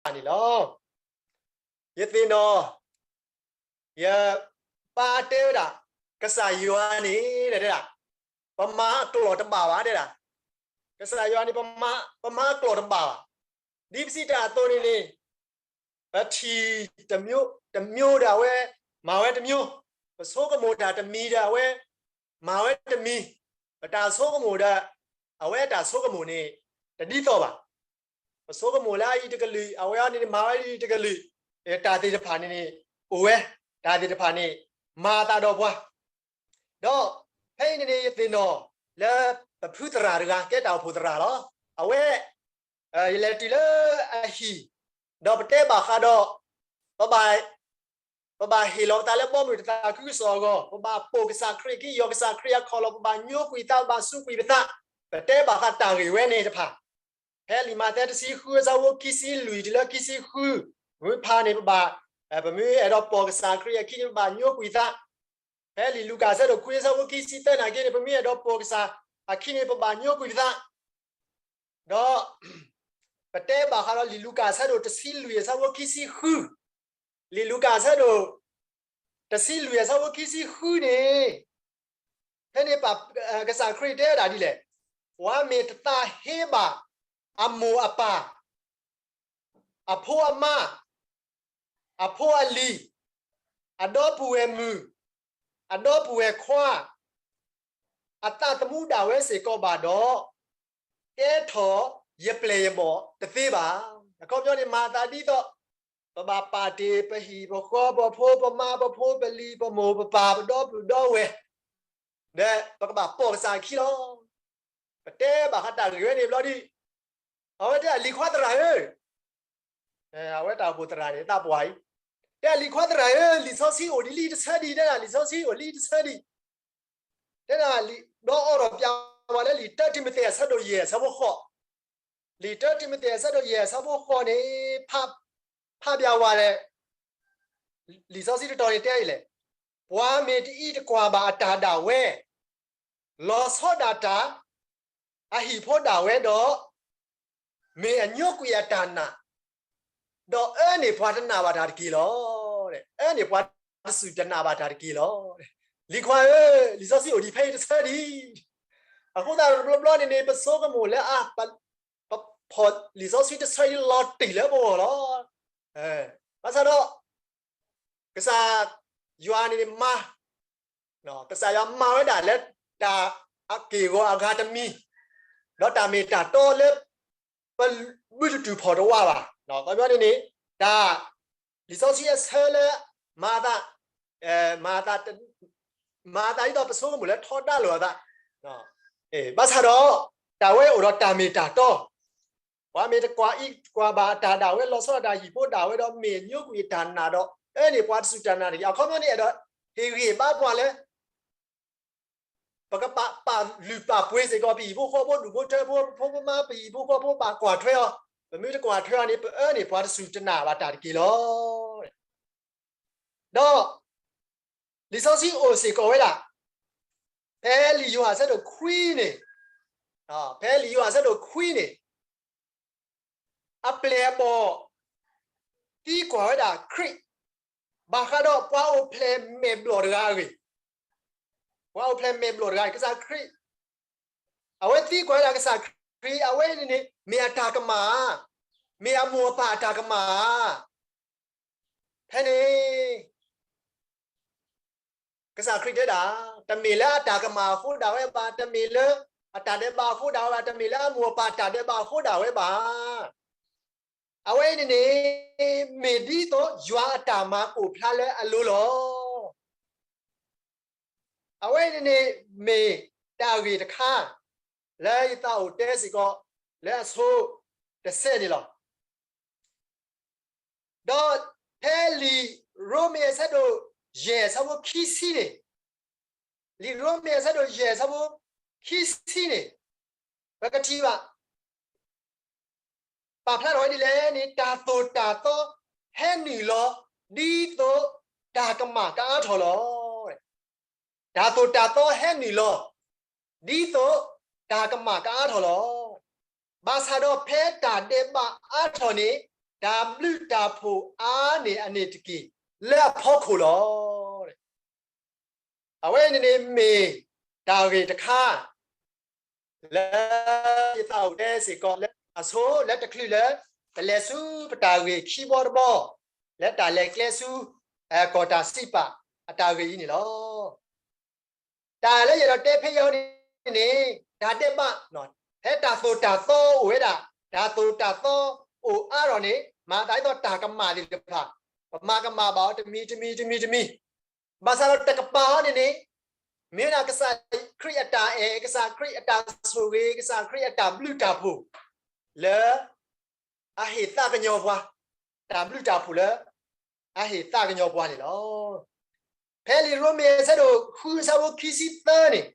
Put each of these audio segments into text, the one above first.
ယကစံးဘၣ်နၤန့ၣ်လီၤ. ယသ့ၣ်နီၣ်, ယပၢ်တဲဝဲဒၣ်, ကစၢ်ယွၤန့ၣ် တဲဒၣ်, ပမၤအကျိာ်တဘၣ်ဘၣ် တဲဒၣ်. ကစၢ်ယွၤန့ၣ် ပမၤအကျိာ်တဘၣ်ဘၣ်. ဒ်ပစံးတၢ်အသိးန့ၣ်န့ၣ်, ပထံၣ်တမျိုး, တမျိုးဒီးအဝဲ, မၤဝဲတမျိုး, ပဆိကမိၣ်တၢ်တမံၤဒီးအဝဲ, မၤဝဲတမံၤ, ပတၢ်ဆိကမိၣ်ဒီး, အဝဲတၢ်ဆိကမိၣ်န့ၣ်, တဒ်သိးဘၣ်. ပဆိကမိၣ်လၢအအံၤတကလုာ်, အဝဲအံၤန့ၣ်မၤဝဲအံၤတကလုာ်, တၢ်သ့ၣ်တဖၣ်န့ၣ်န့ၣ်, အိၣ်ဝဲ, တၢ်သ့ၣ်တဖၣ်န့ၣ်, မၤအသးဒီးပှၤ ဒီးဖဲအံၤန့ၣ်န့ၣ် ယသ့ၣ်နီၣ်လၢပဖုသရၣ်တဂၤ ကဲတၢ်အိၣ်ဖှိၣ်သရၣ်လီၤ. အဝဲ, ယလဲၤတုၤလၢအဟံၣ်, ဒီးပတဲဘၣ်ဃးဒီး, ပဘၣ်, ပဘၣ်ဟ့ၣ်လီၤပသးလၢဘီမုၢ်တသးခုကစီၣ်အဂီၢ်, ပဘၣ်ပိာ်ကစၢ်ခရံာ်အခံ, ယီၢ်ကစၢ်ခရံာ်အခီၣ်လီၢ်, ပဘၣ်ညိကွံာ်သး, ပဘၣ်စူးကွံာ်ပသး, ပတဲဘၣ်ဃးတၢ်ဂ့ၢ်ဝဲန့ၣ်တဖၣ် ဖဲလံာ်မးသဲတဆံဃု အဆၢဖိခံဆံလွံၢ်တုၤလၢခံဆံဃု, မ့ၢ်ဖးန့ၣ် ပဘၣ်, ပမ့ၢ်အဲၣ်ဒိးပိာ်ကစၢ်ခရံာ်အခံန့ၣ် ပဘၣ်ညိကွံာ်သး. ဖဲလံာ်လူၤကၣ်အဆၢဒိၣ်ခွံ အဆၢဖိခံဆံသၢနာ်က့န့ၣ် ပမ့ၢ်အဲၣ်ဒိးပိာ်ကစၢ်အခံန့ၣ် ပဘၣ်ညိကွံာ်ပသး. ဒီး ပတဲဘၣ်ဃးဒီးလံာ်လူၤကၣ်အဆၢဒိၣ်တဆံလွံၢ် အဆၢဖိခံဆံဃု, လံာ်လူၤကၣ်အဆၢဒိၣ် တဆံလွံၢ် အဆၢဖိခံဆံဃုန့ၣ်, ဖဲန့ၣ် ကစၢ်ခရံာ်တဲဝဲဒၣ်ဒ်လဲၣ်, ပှၤမ့ၢ်တသးဟ့ဘၣ်အမိၢ်အပၢ်, အဖိအမါ, အဖိအလံၤ, အဒီပုၢ်ဝဲၢ်မုၣ်, အဒီပုၢ်ဝဲၢ်ခွါ, အသးသမူဒၣ်ဝဲစ့ၢ်ကီးဘၣ်ဒီး, ကဲထီၣ်ယပျဲၢ်ယဘီၣ်တသ့ဘၣ်. အခီပညီန့ၣ် မၤသးဒ်သိး ပဘၣ်ပာ်တ့ၢ်ပဟံၣ်ပဃီ ပဖိပမါ ပဖိပလံၤ ပမိၢ်ပပၢ် ပဒီပုၢ်ဒီဝဲၢ်, ဒီးပကဘၣ်ပိာ်ကစၢ်အခံလီၤ. ပတဲဘၣ်ဃးတၢ်ဂ့ၢ်ဝဲန့ၣ်ဘျီဒ်, အဝဲတဲ လံၤခွါသရၣ်ဧၢ, အဝဲတၢ်အိၣ်ဖှိၣ်သရၣ်န့ၣ် သးပှၢ်အံၤ, တဲ လံၤခွါသရၣ်ဧၢ, လံာ်စီဆှံအိၣ်ဒ်လံတဆၢဒံး, တဲဒၣ် လံာ်စီဆှံအိၣ်လံတဆၢဒံး, တဲဒၣ်, ဒီးအိၣ်ဒီးပျးဝဲလၢလံာ်တၢတံၤမသ့း အဆၢဒိၣ်ယဲၢ် အဆၢဖိဃိး, လံာ်တၢတံၤမသ့း အဆၢဒိၣ်ယဲၢ် အဆၢဖိဃိးန့ၣ်, ဖး, ဖးပျးဝဲလဲၣ် လံာ်စီဆှံတတီၤန့ၣ်တဲဒ်လဲၣ်, ပှၤမ့ၢ်တအံးတကွၢ်ဘၣ်အတၢ်ဒၣ်ဝဲ, လီၤဆီဒၣ်တၢ်, အဟံၣ်ဖိဒၣ်ဝဲဒီး, မ့ၢ်အညိကွံာ်အတၢ်နာ်, ဒီးအၢန့ၢ်ပှၤတနာ်ဘၣ်တၢ်တက့ၢ်လီၤ. အၢန့ၢ်ပှၤတစူၢ်တနာ်ဘၣ်တၢ်တက့ၢ်လီၤ. လံၤခွါဧၢ, လံာ်စီဆှံအိၣ်ဒံးဖဲအံၤတဆၢဒံး, အဃိသတးတဘျီဘျီန့ၣ်န့ၣ် ပဆိကမိၣ်လၢအါ, ပဖီၣ်လံာ်စီဆှံတဆၢအံၤလီၤတံၢ်လၢပဂီၢ်လီၤ. ဘၣ်ဆၣ်ဒီး ကစၢ်ယွၤန့ၣ်မၤ, ကစၢ်ယွၤမၤဝဲဒၣ်လၢတၢ်အက့ၢ်အဂီၤအဂၤတမံၤ, ဒီးတၢ်မ့ၢ်တၢ်တီလၢ ပဘုတတုၤဖီၣ်တဝးဘၣ်. အခီပညီန့ၣ်န့ၣ်, တၢ်, လံာ်စီဆှံအဆၢလၢ မၤသး, မၤသး, မၤသးဒ်သိးပဆိကမိၣ်လၢထီဒါလိာ်အသး, ဘၣ်ဆၣ်ဒီး တၢ်ဝဲအိၣ်ဒီးတၢ်မ့ၢ်တၢ်တီ ပှၤမ့ၢ်တကွၢ်အံးကွၢ်ဘၣ်အတၢ်ဒၣ်ဝဲ လီၤဆီဒၣ်တၢ်ဟံၣ်ဖိဒၣ်ဝဲဒီး မ့ၢ်ညိကွံာ်တၢ်နာ်ဒီး အၢန့ၢ်ပှၤတစူၢ်တၢ်နာ်တက့ၢ်. အခီပညီန့ၣ် အဲၣ်ဒိးဟ့ၣ်ဂံၢ်ဘါပှၤလၢ ပကပာ်လုၢ်ပာ်ပှ့ၤစ့ၢ်ကီး ပဟံၣ်ဖိဃီဖိ ဒူၣ်ဖိထၢဖိ ဖိမါ ပဟံၣ်ဖိဃီဖိ ဘၣ်ကွၢ်ထွဲအီၤ, ပမ့ၢ်တကွၢ်ထွဲအီၤန့ၣ် ပအၢန့ၢ်ပှၤတစူၢ်တနာ်ဘၣ်တၢ်တက့ၢ်လီၤ. ဒီး လံာ်စီဆှံအိၣ်စ့ၢ်ကီးဝဲဒၣ်, ဖဲလံာ်ယိၤဟၣ်အဆၢဒိၣ်ခွံန့ၣ်, ဖဲလံာ်ယိၤဟၣ်အဆၢဒိၣ်ခွံန့ၣ်, အပျဲၢ်အဘီၣ် သံကွၢ်ဝဲဒၣ်ခရံာ်, ဘၣ်ဃးဒီးပှၤအိၣ်ဖျဲၣ်မဲာ်ဘျီၣ်တဂၤအဂ့ၢ်, ပှၤအိၣ်ဖျဲၣ်မဲာ်ဘျီၣ်တဂၤ ကစၢ်ခရံာ်, အဝဲသံကွၢ်ဝဲဒၣ်ကစၢ်ခရံာ် အဝဲန့ၣ်န့ၣ် မ့ၢ်အတၢ်ကမၣ်ဧါ, မ့ၢ်အမိၢ်အပၢ်အတၢ်ကမၣ်ဧါ. ဖဲန့ၣ် ကစၢ်ခရံာ်တဲဒၣ်, တမ့ၢ်လၢအတၢ်ကမၣ်အဃိဒၣ်ဝဲဘၣ်, တမ့ၢ်လၢအတၢ်ဒဲးဘးအဃိဒၣ်ဝဲဘၣ်, တမ့ၢ်လၢအမိၢ်အပၢ်တၢ်ဒဲးဘးအဃိဒၣ်ဝဲဘၣ်. အဝဲအံၤန့ၣ်န့ၣ် မ့ၢ်ဒ်သိးယွၤအတၢ်မၤအိၣ်ဖျါလၢအလိၤလီၤ. အဝဲအံၤန့ၣ်န့ၣ် မ့ၢ်တၢ်ဂ့ၢ်တခါ လၢယသးအိၣ်တဲစ့ၢ်ကီး လၢအဆိတစဲးန့ၣ်လီၤ. ဒီးဖဲလံာ်ရိမ့ၤအဆၢဒိၣ်ယဲၢ်အဆၢဖိခံဆံန့ၣ်, လံာ်ရိမ့ၤအဆၢဒိၣ်ယဲၢ်အဆၢဖိခံဆံန့ၣ်, ပကထံၣ်ဘၣ် ပာ်ဖျါထီၣ်ဝဲဒ်လဲၣ်န့ၣ်, တၢ်သိၣ်တၢ်သီဟဲနုာ်လီၤ ဒ်သိးတၢ်ကမၣ်ကအါထီၣ်လီၤ. တၢ်သိၣ်တၢ်သီဟဲနုာ်လီၤ ဒ်သိးတၢ်ကမၣ်ကအါထီၣ်လီၤ. ဘၣ်ဆၣ်ဒီးဖဲတၢ်ဒဲးဘးအါထီၣ်န့ၣ် တၢ်ဘျုးတၢ်ဖှိၣ်အါန့ၢ်အန့ၣ်တက့ၢ် လၢအဖီခိၣ်လီၤ. အဝဲန့ၣ်န့ၣ်မ့ၢ်တၢ်ဂ့ၢ်တခါ လၢယသးအိၣ်တဲစ့ၢ်ကီးလၢအဆိလၢတချုးလၢ ပလဲၤဆူပတၢ်ဂ့ၢ်ခံဘီတဘီ လၢတၢ်လဲၤကျဲဆူ ကီၢ်တၢ်စံးပာ်အတၢ်ဂ့ၢ်အံၤန့ၣ်လီၤ. တၢ်လၢယအဲၣ်ဒိးတဲဖဲအံၤန့ၣ် တၢ်ဒဲးဘး ဖဲတၢ်သိၣ်တၢ်သီအိၣ်ဝဲဒၣ် တၢ်သိၣ်တၢ်သီအိၣ်အါထီၣ်န့ၣ် မၤသးဒ်သိးတၢ်ကမၣ်သ့ၣ်တဖၣ် ပမၤကမၣ်ဘၣ်အီၤတမံၤတမံၤတမံၤတမံၤ ဘၣ်ဆၣ်ဒီးတကပၤအီၤန့ၣ်န့ၣ် မ့ၢ်ဝဲဒၣ်ကစၢ်ခရံာ်အတၢ်အဲၣ် ကစၢ်ခရံာ်အတၢ်ဆိၣ်ဂ့ၤ ကစၢ်ခရံာ်အတၢ်ဘျုးတၢ်ဖှိၣ် လၢအဟ့ၣ်သးကညီၤပှၤ, တၢ်ဘျုးတၢ်ဖှိၣ်လၢအဟ့ၣ်သးကညီၤပှၤန့ၣ်လီၤ. ဖဲလံာ်ရိမ့ၤအဆၢဒိၣ်ဃုအဆၢဖိခံဆံသၢန့ၣ်,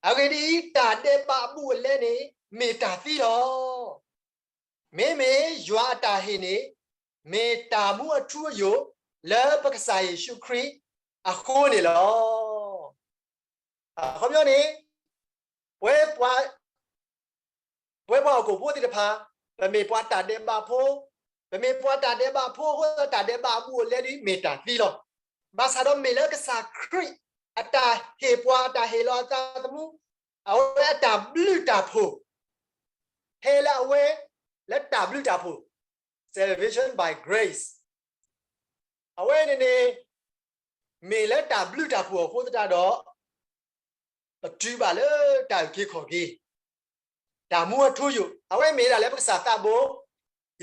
အဂ့ၢ်ဒ်အံၤ, တၢ်ဒဲးဘးအဘူးအလဲန့ၣ် မ့ၢ်တၢ်သံလီၤ. မ့မ့ၢ်ယွၤအတၢ်ဟ့ၣ်န့ၣ် မ့ၢ်တၢ်မူအထူအယိာ် လၢပကစၢ်ယ့ၣ်ၡူးခရံာ်အဃိန့ၣ်လီၤ. အခီပညီန့ၣ်, ပဝဲပှၤဟီၣ်ခိၣ်ဖိသ့ၣ်တဖၣ်, ပမ့ၢ်ပှၤတၢ်ဒဲးဘးဖိ, ပမ့ၢ်ပှၤတၢ်ဒဲးဘးဖိအဃိ တၢ်ဒဲးဘးအဘူးအလဲဒ်မ့ၢ်တၢ်သံလီၤ. ဘၣ်ဆၣ်ဒီးမ့ၢ်လၢကစၢ်ခရံာ်အတၢ်ဟ့ၣ်ပှၤ အတၢ်ဟ့ၣ်လီၤအသးသမူ, အဝဲအတၢ်ဘျုးတၢ်ဖှိၣ်, ဟဲလၢအဝဲ လၢတၢ်ဘျုးတၢ်ဖှိၣ်, salvation by grace အဝဲန့ၣ်န့ၣ် မ့ၢ်လၢတၢ်ဘျုးတၢ်ဖှိၣ်အဃိသတးဒီး ပတုၤဘၣ်လၢတၢ်အုၣ်က့ၤခီၣ်က့ၤ, တၢ်မူအထူအယိာ်, အဝဲမ့ၢ်ဒၣ်လၢပကစၢ်သးဘိ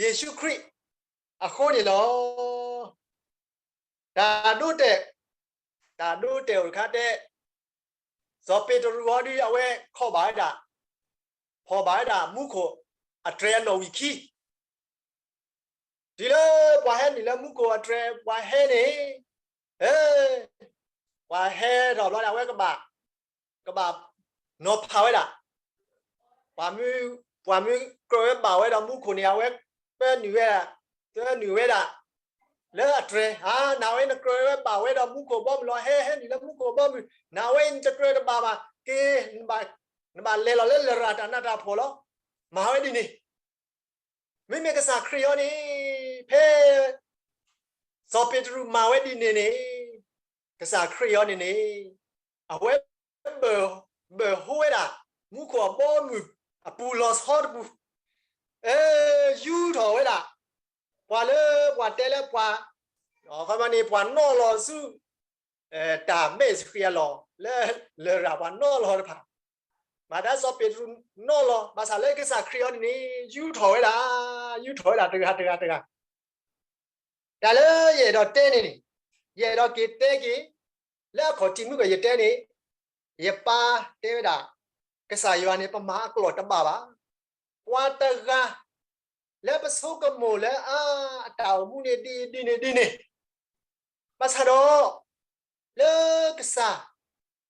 ယ့ၣ်ၡူးခရံာ်အဃိန့ၣ်လီၤ. တၢ်ဒိတဲာ်, တၢ်ဒိတဲာ်အိၣ်တခါတဲ, စီၤပ့းတရူးအီၤဒ်အဝဲခီၣ်ဘၣ်ဝဲဒၣ်, ဖီၣ်ဘၣ်ဝဲဒၣ်မူခိၣ်အတြဲၤအနီၣ်ဝံာ်ခံ တုၤလၢပှၤဟဲနုာ်လၢမူခိၣ်အတြဲၤ ပှၤဟဲန့ၣ်, ပှၤဟဲထီၣ်ဘျီန့ၣ် အဝဲကဘၣ်, ကဘၣ်နီၤဖးဝဲဒၣ်, ပှၤမ့ၢ်ကြၢးဝဲဘၣ်ဝဲဒီးမူခိၣ်န့ၣ် အဝဲတနုာ်ဝဲ, တနုာ်ဝဲဒၣ် လၢအတြဲၤ, ဧါ, နၤဝဲနကြၢးဝဲဘၣ်ဝဲဒီးမူခိၣ်ဘီမုၢ်လီၤ, ဟဲဟဲနုာ်လၢမူခိၣ်ဘီမုၢ်, နၤဝဲနတကြၢးတဘၣ်ဘၣ်, က့ၤ, နဘၣ်လဲၤလီၤလၢလရာ်တၢ်နးတၢ်ဖှီၣ်လီၤ. မၤဝဲဒ်န့ၣ် မ့မ့ၢ်ကစၢ်ခရံာ်အံၤန့ၣ်, ဖဲစီၤပ့းတရူးမၤဝဲဒ်န့ၣ်န့ၣ်, ကစၢ်ခရံာ်အံၤန့ၣ်န့ၣ်, အဝဲ ဘၢၣ်ဟိဝဲဒၣ် မူခိၣ်အဘီအမုၢ်အပူၤလီၤဆီတပူၤ, ယူထီၣ်ဝဲဒၣ် ပှၤလၢပှၤတဲလၢပှၤ, ခီမီန့ၣ်ပှၤနီၣ်လီၤဆူ တၢ်မဲာ်ဆှံအလီၢ် လၢလရာ်ပှၤနီၣ်လီၤတဖၣ်, မၤသးစီၤပ့းတရူးနီၣ်လီၤ, ဘၣ်ဆၣ်လၢကစၢ်ခရံာ်အံၤန့ၣ်န့ၣ် ယူထီၣ်ဝဲဒၣ်, ယူထီၣ်ဝဲဒၣ်တဂၤတဂၤတဂၤ. တၢ်လၢယအဲၣ်ဒိးတဲန့ၣ်န့ၣ်, ယအဲၣ်ဒိးက့ၤတဲက့ၤ, လၢအခီၣ်ထံးမုၢ်ကီၢ်ယတဲန့ၣ်, ယပၢ်တဲဝဲဒၣ်, ကစၢ်ယွၤန့ၣ် ပမၤအကျိာ်တဘၣ်ဘၣ်. ပှၤတဂၤ လၢပဆိကမိၣ်လၢအါအတၢ်အိၣ်မူန့ၣ်ဒ်အံၤဒ်န့ၣ်ဒ်န့ၣ်, ဘၣ်ဆၣ်ဒီး လၢကစၢ်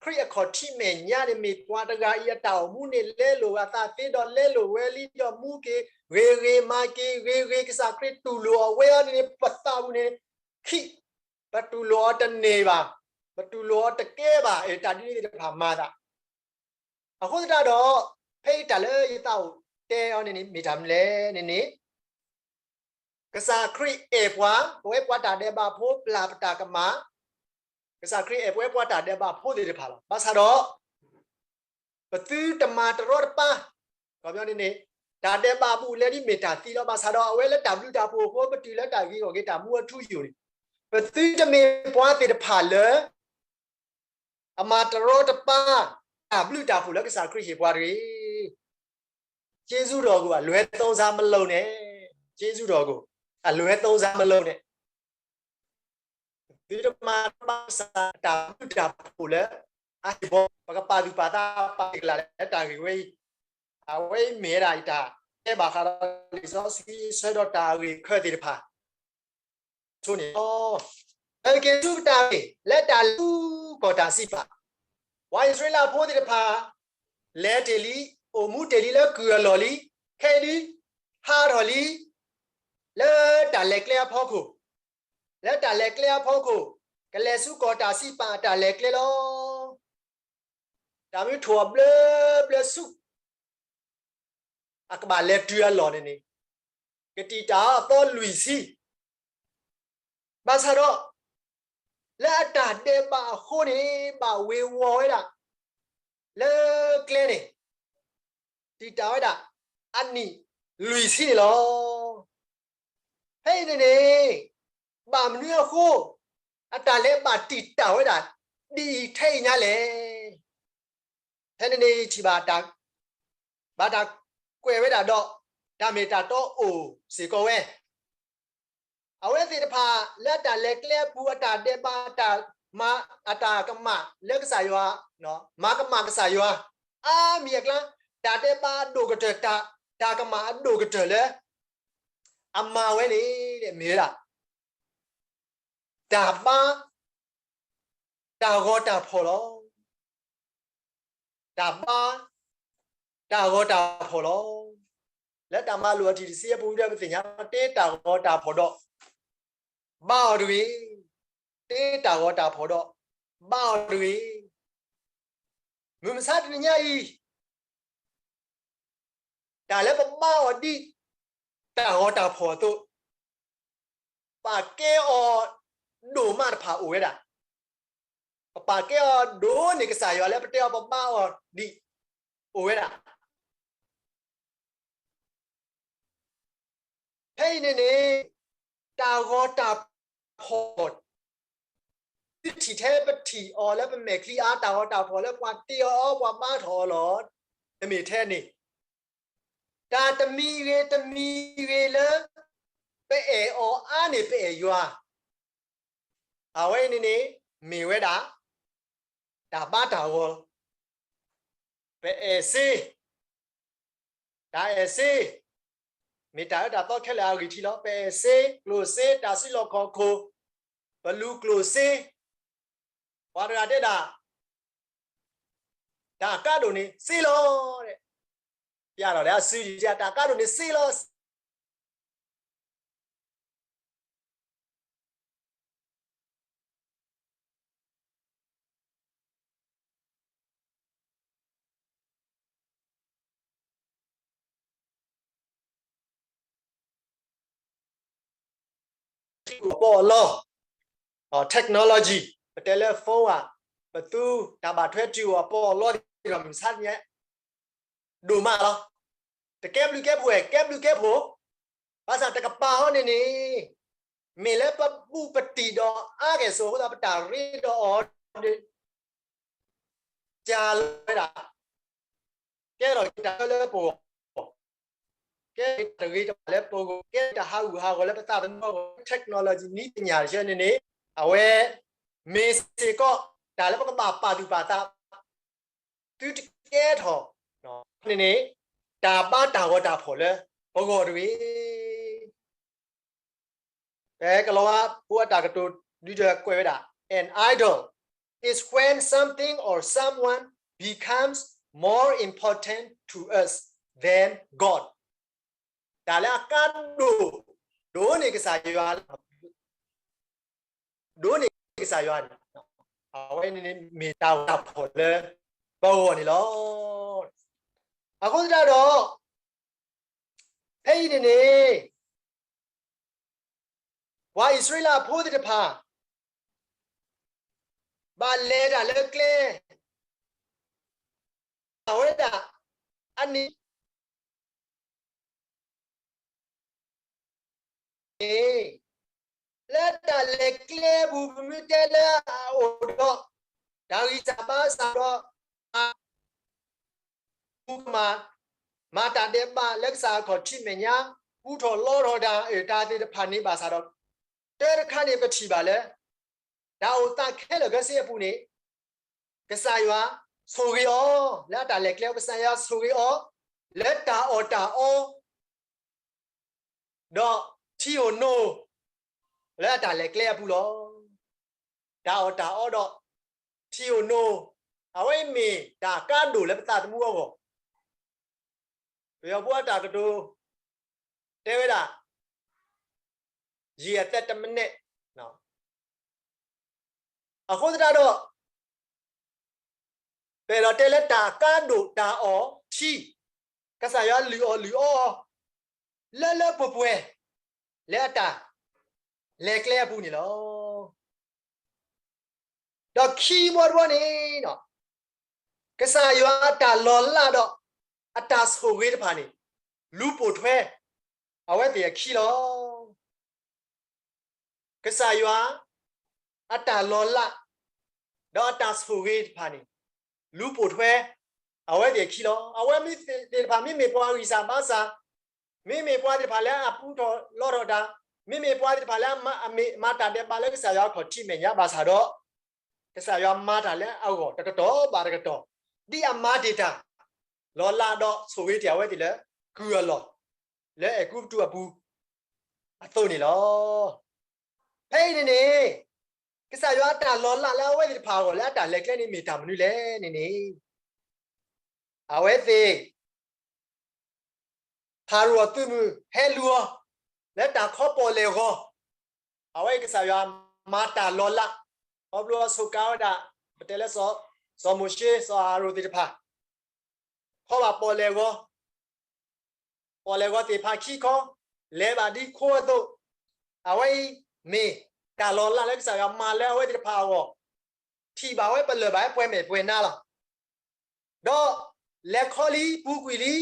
ခရံာ်အခီၣ်ထံးမဲာ်ညါန့ၣ် မ့ၢ်ပှၤတဂၤအံၤအတၢ်အိၣ်မူန့ၣ် လဲလိာ်အသးသ့ဒီး လဲလိာ်ဝဲလံဒီး မူက့ၤ ဂ့ၤဂ့ၤမၤက့ၤ ဂ့ၤဂ့ၤ ကစၢ်ခရံာ်တူၢ်လိာ်အီၤဝဲအံၤန့ၣ် ပသးပူၤန့ၣ် ခံ, ပတူၢ်လိာ်အီၤတန့ၢ်ဘၣ်, ပတူၢ်လိာ်အီၤတကဲဘၣ်, အတၢ်ဒ်န့ၣ်သ့ၣ်တဖၣ်မၤသး အဃိသတးဒီး ဖဲအံၤတၢ်လၢယသးအိၣ်တဲအီၤန့ၣ်န့ၣ် မ့ၢ်တၢ်မနုၤလဲၣ်န့ၣ်န့ၣ်, ကစၢ်ခရံာ်အဲၣ်ပှၤ, ပဝဲပှၤတၢ်ဒဲးဘးဖိ ပျၢ်ပတၢ်ကမၣ်, ကစၢ်ခရံာ်အဲၣ်ပဝဲပှၤတၢ်ဒဲးဘးဖိသ့ၣ်တဖၣ်လီၤ. ဘၣ်ဆၣ်ဒီး ပသုတမၤတရီတပါ, ခီပညီန့ၣ်န့ၣ်, တၢ်ဒဲးဘးဘူးလဲဒ်မ့ၢ်တၢ်သံလီၤ. ဘၣ်ဆၣ်ဒီးအဝဲလၢတၢ်ဘျုးတၢ်ဖှိၣ်အဃိ ပတုၤလၢတၢ်ဂ့ၤဂီၢ်ဂ့ၤ တၢ်မူအထူအယိာ်န့ၣ်, ပသုတမ့ၢ်ပှၤသ့ၣ်တဖၣ်လၢ အမၤတရီတပါ တၢ်ဘျုးတၢ်ဖှိၣ်လၢကစၢ်ခရံာ်ဟ့ၣ်ပှၤတဂ့ၤ. ကျေးဇူးတော်ကို အလွဲသုံးစားမလုပ်နဲ့, ကျေးဇူးတော်ကို အလွဲသုံးစားမလုပ်နဲ့. သုတမၤတရီတပါ ကစၢ်တၢ်ဘျုးတၢ်ဖှိၣ်လၢအဟ့ၣ်ပှၤ, ပကပာ်သူၣ်ပာ်သးပာ်က့ၤကလာ်လၢတၢ်ဂ့ၢ်ဝဲအံၤ, အဝဲအံၤမ့ၢ်ဝဲဒၣ်ယတၢ်တဲဘၣ်ဃးဒီး လံာ်စီဆှံအဆၢဒီးတၢ်ဂ့ၢ်ခဲသ့ၣ်တဖၣ် ဆိန့ၣ်လီၤ. ပက့ၤဆူပတၢ်ဂ့ၢ် လၢတၢ်လဲၤဆူကီၢ်တၢ်စံးပာ်, ပှၤအံၣ်စရ့လးဖိသ့ၣ်တဖၣ် လဲၤတ့ၢ်လံ, အိၣ်မူတ့ၢ်လံလၢကုၢ်အလီၢ်လံ, ခဲအံၤဒုး ဟးထီၣ်လံ လၢတၢ်လဲၤကျဲအဖီခိၣ်, လၢတၢ်လဲၤကျဲအဖီခိၣ်, ကလဲၤဆူကီၢ်တၢ်စံးပာ်အတၢ်လဲၤကျဲလီၤ. တၢ်မ့ၢ်ထိၣ်အဘျၢဘျၢဆူ အကဘၣ်လဲၤတုၤအလီၢ်န့ၣ်န့ၣ်, ကတံာ်တာ်အသီလွံၢ်ဆံ, ဘၣ်ဆၣ်ဒီး လၢအတၢ်ဒဲးဘးအဃိန့ၣ် ဘၣ်ဝ့ၤဝီၤဝဲဒၣ် လၢကျဲန့ၣ် တံာ်တာ်ဝဲဒၣ် အနံၣ်လွံၢ်ဆံန့ၣ်လီၤ. ဖဲအံၤန့ၣ်န့ၣ် ဘၣ်မနုၤအဃိ အတၢ်လဲၤဘၣ်တံာ်တာ်ဝဲဒၣ် ဒ်အံၤထဲအံၤညါလဲၣ်. ဖဲန့ၣ်န့ၣ် ထံၣ်ဘၣ်တၢ် ဘၣ်တၢ်ကွဲးဝဲဒၣ်ဒီး တၢ်မ့ၢ်တၢ်တီအိၣ်စ့ၢ်ကီးဝဲ အဝဲသ့ၣ်တဖၣ်လၢအတၢ်လဲၤကျဲအပူၤ အတၢ်ဒဲးဘး အတၢ်မၤ အတၢ်ကမၣ်လၢကစၢ်ယွၤ, မၤကမၣ်ကစၢ်ယွၤ အါမံၤအကျါ, တၢ်ဒဲးဘးအဒိၣ်ကတၢၢ်, တၢ်, တၢ်ကမၣ်အဒိၣ်ကတၢၢ်လၢ အမၤဝဲန့ၣ် မ့ၢ်ဝဲဒၣ် တၢ်ဘါ တၢ်ဂီၤတၢ်ဖှီၣ်လီၤ. တၢ်ဘါ တၢ်ဂီၤတၢ်ဖှီၣ်လီၤ. လၢတၢ်မၤလိာ်အထံၣ်တဆံအပူၤဒီး ပသ့ၣ်ညါ တ့တၢ်ဂီၤတၢ်ဖှီၣ်ဒီး ဘါအီၤတဂ့ၤ, တ့တၢ်ဂီၤတၢ်ဖှီၣ်ဒီး ဘါအီၤတဂ့ၤ. မုၢ်မဆါတနံၤညါအံၤ တၢ်လၢပဘါအီၤဒ် တၢ်ဂီၤတၢ်ဖှီၣ်အသိး ပာ်ကဲအီၤဒိၣ်မးတဖၣ်အိၣ်ဝဲဒၣ်. ပပာ်ကဲအီၤဒိၣ်န့ၢ်ကစၢ်ယွၤလၢပတဲအီၤပဘါအီၤဒ် အိၣ်ဝဲဒၣ်. ဖဲအံၤန့ၣ်န့ၣ် တၢ်ဂီၤတၢ်ဖှီၣ် သုထံၣ်ထဲပထံၣ်အီၤလၢပမဲာ်ချံအါ တၢ်ဂီၤတၢ်ဖှီၣ်လၢပှၤတ့အီၤအီၤ ပှၤဘါထီၣ်အီၤလီၤ. တမ့ၢ်ထဲန့ၣ် တၢ်တမံၤဂ့ၤတမံၤဂ့ၤလၢ ပအဲၣ်အီၤအါန့ၢ်ပအဲၣ်ယွၤ အဝဲအံၤန့ၣ်န့ၣ် မ့ၢ်ဝဲဒၣ် တၢ်ဘါတၢ်ဂီၤလီၤ. ပအဲၣ်စ့ တၢ်အဲၣ်စ့ မ့ၢ်တၢ်အၢတၢ်သီခဲလၢာ်အဂံၢ်ထံးလီၤ. ပအဲၣ်စ့ ကျိၣ်စ့ တၢ်စုလီၢ်ခီၣ်ခိၣ် ပလူၤကျိၣ်စ့ ပှၤတဂၤတဲဒၣ် တၢ်ကါဒိၣ်န့ၣ်စ့လီၤ. ပျဲလီၤလၢအစု တၢ်ကါဒိၣ်န့ၣ်စ့လီၤ. ပီၣ်လီ technology ပတဲလၢ phone ဧါ, ပသူတၢ်ဘၣ်ထွဲတုၤအီၤပီၣ်လီ ဒီးမုၢ်မဆါတနံၤ ဒိၣ်မးလီၤ. တကဲဘျုးကဲဖှိၣ်ဧါ, ကဲဘျုးကဲဖှိၣ်, ဘၣ်ဆၣ်တကပၤဃီန့ၣ်န့ၣ် မ့ၢ်လၢပဘူၣ်ပတံၢ်ဒီးအါကဲၣ်ဆိးအဃိသတး ပတၢ်ရ့ဒီးအီၤ ကၢ်လီၤဝဲဒၣ် ကဲထီၣ်က့ၤတၢ်လၢပဂီၢ်, ကဲတၢ်တဂ့ၤတဘၣ်လၢပဂီၢ်, ကဲတၢ်ဟးဂူာ်ဟးဂီၤလၢပသးသမူအဂီၢ်, technology နည်းပညာ တဆၢန့ၣ်န့ၣ် အဝဲ မ့ၢ်စ့ၢ်ကီး တၢ်လၢပကဘၣ်ပာ်သူၣ်ပာ်သး သုတကဲထီၣ် န့ၣ်န့ၣ် တၢ်ဘါတၢ်ဂီၤတၢ်ဖှီၣ်လၢပဂီၢ်တဂ့ၤ. ဖဲကလီၤဝါဖိအတၢ်ကတိၤဒုးတကွဲးဝဲဒၣ် an idol is when something or someone becomes more important to us than God. တၢ်လၢအကါဒိၣ် ဒိၣ်န့ၢ်ကစၢ်ယွၤ ဒိၣ်န့ၢ်ကစၢ်ယွၤန့ၣ် အဝဲန့ၣ်မ့ၢ်တၢ်ဂီၤတၢ်ဖှီၣ်လၢပဂီၢ်န့ၣ်လီၤ. အဃိသတးဒီး ဖဲအံၤန့ၣ်န့ၣ် ပှၤအံၣ်စရ့လးဖိသ့ၣ်တဖၣ် ဘၣ်လဲၤတၢ်လၢကျဲ အဝဲဒၣ်အနံၣ် လၢတၢ်လဲၤကျဲအပူၤ ပမ့ၢ်တဲလၢအအိၣ်ဒီး တၢ်ဂံၢ်စၢ်ဘါစၢ်ဒီး မူကမၣ် မၤတၢ်ဒဲးဘးလၢကစၢ်အခီၣ်ထံးမဲာ်ညါ ပူထီၣ်လီထီၣ်တၢ် တၢ်သ့ၣ်တဖၣ်န့ၣ်ဘၣ်ဆၣ်ဒီး တၢတခါန့ၣ်ပထံၣ်ဘၣ်လၢ တၢ်အိၣ်သးခဲလၢာ်ခဲဆ့အပူၤန့ၣ် ကစၢ်ယွၤဆိၣ်ဂ့ၤအီၤ လၢအတၢ်လဲၤကျဲ ကစၢ်ယွၤဆိၣ်ဂ့ၤအီၤ လၢတၢ်အီၣ်တၢ်အီ ဒီးထံဧိၤနိၤ လၢအတၢ်လဲၤကျဲအပူၤလီၤ. တၢ်အီၣ်တၢ်အီဒီးထံဧိၤနိၤ အဝဲမ့ၢ်တၢ်ကါဒိၣ်လၢပသးသမူအဂီၢ် ပယီၤဖိအတၢ်ကတိၤ တဲဝဲဒၣ် ယံာ်အသက်တမနက် အဃိသတးဒီး ပအဲၣ်ဒိးတဲလၢတၢ်ကါဒိၣ်တၢ်အီၣ်ထံ ကစၢ်ယွၤလုၢ်အီၣ်လုၢ်အီအီၤ လၢလၢပှဲၤပှဲၤ လၢအတၢ်လဲၤကျဲအပူၤန့ၣ်လီၤ. ဒီးခံဘီတဘီန့ၣ် ကစၢ်ယွၤအတၢ်လီၤလးဒီး အတၢ်ဆိၣ်ဂ့ၤတဖၣ်န့ၣ် လူၤပိာ်ထွဲ အဝဲသ့ၣ်အခံလီၤ. ကစၢ်ယွၤ အတၢ်လီၤလး ဒီးအတၢ်ဆိၣ်ဂ့ၤတဖၣ်န့ၣ် လူၤပိာ်ထွဲ အဝဲသ့ၣ်အခံလီၤ. အဝဲမ့ၢ်သ့ၣ်တဖၣ် မ့မ့ၢ်ပှၤဂံၢ်စၢ်ဘါစၢ်, မ့မ့ၢ်ပှၤသ့ၣ်တဖၣ်လၢအပူထီၣ်လီထီၣ်တၢ်, မ့မ့ၢ်ပှၤသ့ၣ်တဖၣ်လၢအမၤတၢ်ဒဲးဘးလၢကစၢ်ယွၤအခီၣ်ထံးမဲာ်ညါဘၣ်ဆၣ်ဒီး ကစၢ်ယွၤမၤတၢ်လၢအဂီၢ်တကတီၢ်ဘၣ်တကတီၢ်, ဒ်အမၤတ့ၢ်တၢ် လီၤလးဒီးဆိၣ်ဂ့ၤတ့ၢ်အဝဲသ့ၣ်လၢ ကုၢ်အလီၢ် လၢအဲၤကူပတူးအပူၤ အသိးန့ၣ်လီၤ. ဖဲအံၤန့ၣ်န့ၣ် ကစၢ်ယွၤအတၢ်လီၤလးလၢအဝဲသ့ၣ်တဖၣ်အဂီၢ်လၢအတၢ်လဲၤကျဲန့ၣ်မ့ၢ်တၢ်မနုၤလဲၣ်န့ၣ်န့ၣ် အဝဲသ့ၣ် ဖၤရိၤအသုးမုၢ်ဟဲလူၤအီၤ လၢတၢ်ခီပီၣ်လဲၣ်ဂီၤ, အဝဲအံၤကစၢ်ယွၤမၤတၢ်လီၤလး, ခီဖျိအဆိးကါဝဲဒၣ် ပတဲလၢ စီၤမိၤၡ့ စီၤအၤဟရိၣ်သ့ၣ်တဖၣ် ခီဘၣ်ပီၣ်လဲၣ်ဂီၤ, ပီၣ်လဲၣ်ဂီၤသ့ၣ်တဖၣ်ခံခီ လဲၤဘၣ်ဒ်ခိအသိး, အဝဲအံၤမ့ၢ်တၢ်လီၤလးလၢကစၢ်ယွၤမၤလၢအဝဲသ့ၣ်တဖၣ်အဂီၢ်, ထံၣ်ဘၣ်ဝဲပလၢၢ်ဘၣ်ဝဲပှဲၤမဲာ်ပှဲၤနါလီၤ. ဒီးလဲၤခီလံ ပူၤကွံာ်လံ,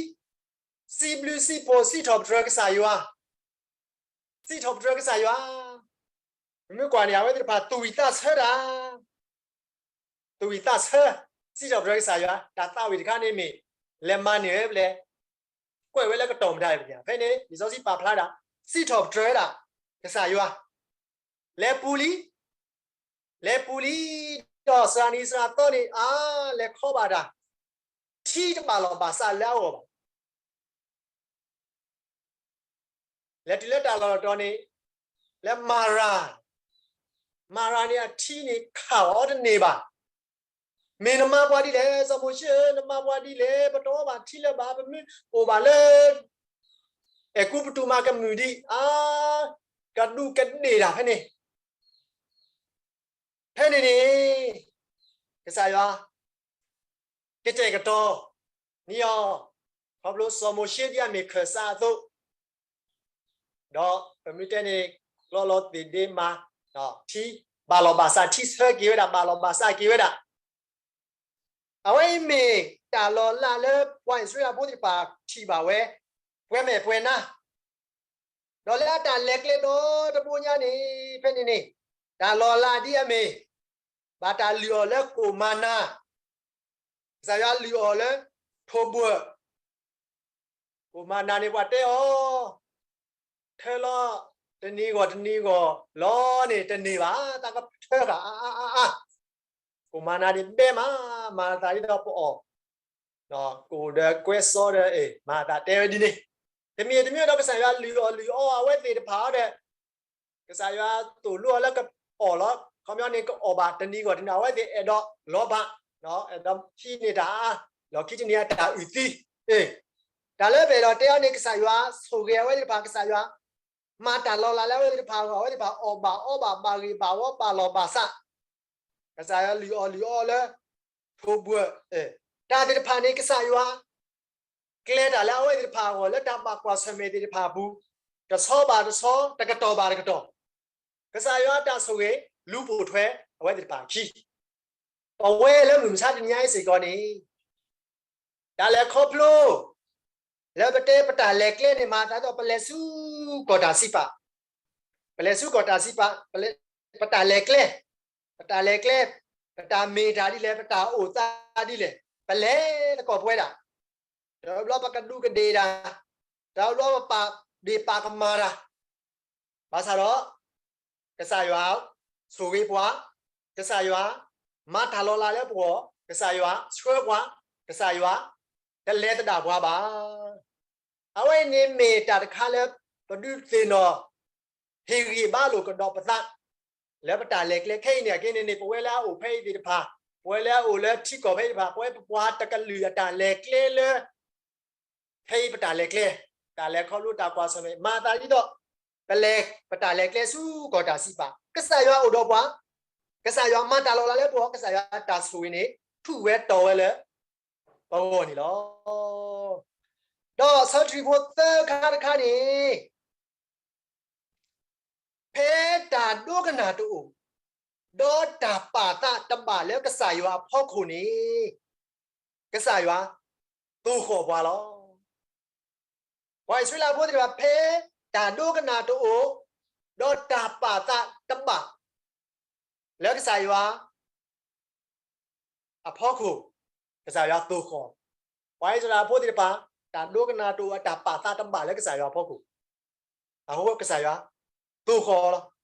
စံးဘျုးစံးဖှိၣ် စံးထီၣ်ပတြၢၤကစၢ်ယွၤ, စံးထီၣ်ပတြၢၤကစၢ်ယွၤ, ပမ့ၢ်ကွၢ်န့ၣ် အဝဲသ့ၣ်တဖၣ်သူၣ်ဝံၣ်သးဆၢတၢ်, သူၣ်ဝံၣ်သးဆၢ, စံးထီၣ်ပတြၢၤကစၢ်ယွၤ, တၢ်သးဝံၣ်တခါန့ၣ်မ့ၢ် လဲၤမၤန့ၢ်ဝဲပလဲၤ, ကွဲးဝဲလၢကတီၢ်မတၤအံၤပညါ, ဖဲန့ၣ် လံာ်စီဆှံပာ်ဖျါဒၣ်, စံးထီၣ်ပတြၢၤဝဲဒၣ် ကစၢ်ယွၤ, လဲၤပူၤလံ လဲၤပူၤလံ, ဒီးစှၤနံၤစှၤသီန့ၣ် အါ, လဲၤခီဘၣ်တၢ်, ထံတဘၣ်လီၢ်ဘၣ်စးလၢအဂီၢ်ဘၣ်. လဲၤတုၤလၢတၢ်လီၢ်တီၤန့ၣ်, လၢမၤရၤ, မၤရၤန့ၣ်အထံန့ၣ်ခးအီၤတန့ၢ်ဘၣ်. မ့ၢ်နမါပှၤဒ်လဲၣ်, စီၤမိၤၡ့ဧၢ, နမါပှၤဒ်လဲၣ်, ပတအီဘၣ်ထံလၢၤဘၣ်, ပမ့ၢ်အိၣ်ဘၣ်လၢ အဲၤကူပတူးမးကမုာ်ဒံး, အါ, ကဒူးကဒ့ၣ်တၢ်ဖဲန့ၣ် ဖဲန့ၣ်န့ၣ် ကစၢ်ယွၤ ကတဲာ်ကတီၤန့ၢ်အီၤ, ခီဖျိစီၤမိၤၡ့ဒ်အမ့ၢ်ခၢၣ်စးအသိး, ဒီးပမ့ၢ်တဲန့ၣ် လီၤလီၤသ့ၣ်ဒ့မး, ထံဘၣ်လီၢ်ဘၣ်စး, ထံဆၢက့ၤဝဲဒၣ်, ဘၣ်လီၢ်ဘၣ်စးက့ၤဝဲဒၣ်. အဝဲအံၤမ့ၢ်တၢ်လီၤလးလၢပှၤအံၣ်စရ့လးဖိသ့ၣ်တဖၣ်ထံၣ်ဘၣ်ဝဲ ပှဲၤမဲာ်ပှဲၤနါ ဒီးလၢအတၢ်လဲၤကျဲဒီတဘိညါန့ၣ် ဖဲန့ၣ်န့ၣ် တၢ်လီၤလးဒ်အမ့ၢ် ဘၣ်တၢ်လုၢ်အီၣ်လၢကိၣ်မၤနၤ, ကစၢ်ယွၤလုၢ်အီၣ်လၢထိးဘှၢၣ်, ကိၣ်မၤနၤန့ၣ်ပှၤတဲအီၤ ထၢလီၤတနံၤဂီၢ်တနံၤဂီၢ်လီၤန့ၣ် တန့ၢ်ဘၣ်, တၢ်ကထၢဃာ်အါအါအါအါ, ကိၣ်မၤနၤန့ၣ်ဘဲမး, မၤသးဒ်သိးပအီၣ် ကိၣ်ဒီးကွဲစီဒီး မၤသးတဲဝဲဒ်န့ၣ်, တမံၤတမံၤဒီးကစၢ်ယွၤလုၢ်အီၣ်လုၢ်အီအဝဲသ့ၣ်တဖၣ်ဒီး ကစၢ်ယွၤသိၣ်လိအီၤလၢကအီၣ်လီၤ, ခီပညီန့ၣ် ကအီၣ်ဘၣ်တနံၤဂီၢ်တနံၤ အဝဲသ့ၣ်အဲၣ်ဒိးလီၤဘၣ်, အဲၣ်ဒိးဟံးန့ၢ်တၢ်အါအါ, လီၢ်ခံတနံၤအတၢ်အုၣ်သံ, တၢ်လၢပအဲၣ်ဒိးတဲအီၤန့ၣ် ကစၢ်ယွၤဆိၣ်ဂ့ၤအဝဲသ့ၣ်တဖၣ်, ကစၢ်ယွၤမၤတၢ်လီၤလးလၢအဝဲသ့ၣ်တဖၣ်အဂီၢ်, အဝဲသ့ၣ်တဖၣ်အီၣ်ဘၣ်အီဘၣ်, ဘၣ်ဂ့ၤဘၣ်ဝီ, ဘၣ်လီၢ်ဘၣ်စး, ကစၢ်ယွၤလုၢ်အီၣ်လုၢ်အီလၢ ထိးဘှၢၣ်, တၢ်သ့ၣ်တဖၣ်န့ၣ် ကစၢ်ယွၤ ကျဲတၢ်လၢအဝဲသ့ၣ်တဖၣ်အဂီၢ် လၢတၢ်ဘၣ်ကွၢ်ဆၢၣ်မဲာ်သ့ၣ်တဖၣ်အပူၤ, တဆီဘၣ်တဆီ, တကတီၢ်ဘၣ်တကတီၢ်, ကစၢ်ယွၤအတၢ်ဆိၣ်ဂ့ၤ လူၤပိာ်ထွဲအဝဲသ့ၣ်တဖၣ်အခံ, ပဝဲလၢမုၢ်မဆါတနံၤအံၤစ့ၢ်ကီးန့ၣ် တၢ်လဲၤခီဖျိ လၢပတဲပတၢ်လဲၤကျဲန့ၣ် မၤသးဒ်သိး ပလဲၤဆူကီၢ်တၢ်စံးပာ်, ပလဲၤဆူကီၢ်တၢ်စံးပာ်, ပလဲၤ, ပတၢ်လဲၤကျဲ, ပတၢ်လဲၤကျဲ, ပတၢ်မ့ၢ်တၢ်ဒ်လဲၣ်, ပတၢ်အိၣ်သးဒ်လဲၣ်, ပလဲၤသကိးပဝဲဒၣ်, တဘျီပကဒူးကဒ့ၣ်တၢ်, တဘျီပပာ်ဒ့ၣ်ပာ်ကမၣ်တၢ်, ဘၣ်ဆၣ်ဒီး ကစၢ်ယွၤဆိၣ်ဂ့ၤပှၤ, ကစၢ်ယွၤမၤတၢ်လီၤလးလၢပဂီၢ်, ကစၢ်ယွၤဆှၢပှၤ, ကစၢ်ယွၤတလဲၤသဒၣ်ပှၤဘၣ်. အဝဲအံၤန့ၣ်မ့ၢ်တၢ်တခါလၢ ပဒုးသ့ၣ်နီၣ် ဟ့ၣ်ဂံၢ်ဘါလိာ်ကဒီးပသး လၢပတၢ်လဲၤကျဲခဲအံၤန့ၣ် အက့န့ၣ်န့ၣ် ပဝဲလၢအအိၣ်ဖဲအံၤသ့ၣ်တဖၣ်, ပဝဲလၢအအိၣ်လၢထံကီၢ်ဖဲအံၤတဖၣ်, ပဝဲပပှၤတကလုာ်အတၢ်လဲၤကျဲလၢ ဖဲအံၤပတၢ်လဲၤကျဲ, တၢ်လဲၤခီဖျိတၢ်ကွၢ်ဆၢၣ်မဲာ် မၤသးဒ်သိး ပလဲၤ, ပတၢ်လဲၤကျဲဆူကီၢ်တၢ်စံးပာ်, ကစၢ်ယွၤအိၣ်ဒီးပှၤ, ကစၢ်ယွၤမၤတၢ်လီၤလးလၢပဂီၢ်, ကစၢ်ယွၤတၢ်ဆိၣ်ဂ့ၤန့ၣ် ထူးဝဲတီၤဝဲလၢပဂီၢ်န့ၣ်လီၤ. ဒီးဆၢထံဖိသၢခါတခါန့ၣ် ဖဲတၢ်ဒိကနၣ်တအိၣ်, ဒီးတၢ်ပာ်သးတဘၣ်လၢကစၢ်ယွၤအဖီခိၣ်န့ၣ်, ကစၢ်ယွၤသိၣ်ဃီၣ်ပှၤလီၤ. ပှၤအံၣ်စရ့လးဖိသ့ၣ်တဖၣ် ဖဲတၢ်ဒိကနၣ်တအိၣ်, ဒီးတၢ်ပာ်သးတဘၣ် လၢကစၢ်ယွၤ အဖီခိၣ်, ကစၢ်ယွၤသိၣ်ဃီၣ်, ပှၤအံၣ်စရ့လးဖိသ့ၣ်တဖၣ် တၢ်ဒိကနၣ်တအိၣ် အတၢ်ပာ်သးတဘၣ်လၢကစၢ်ယွၤအဖီခိၣ်, အဃိကစၢ်ယွၤသိၣ်ဃီၣ်လီၤ.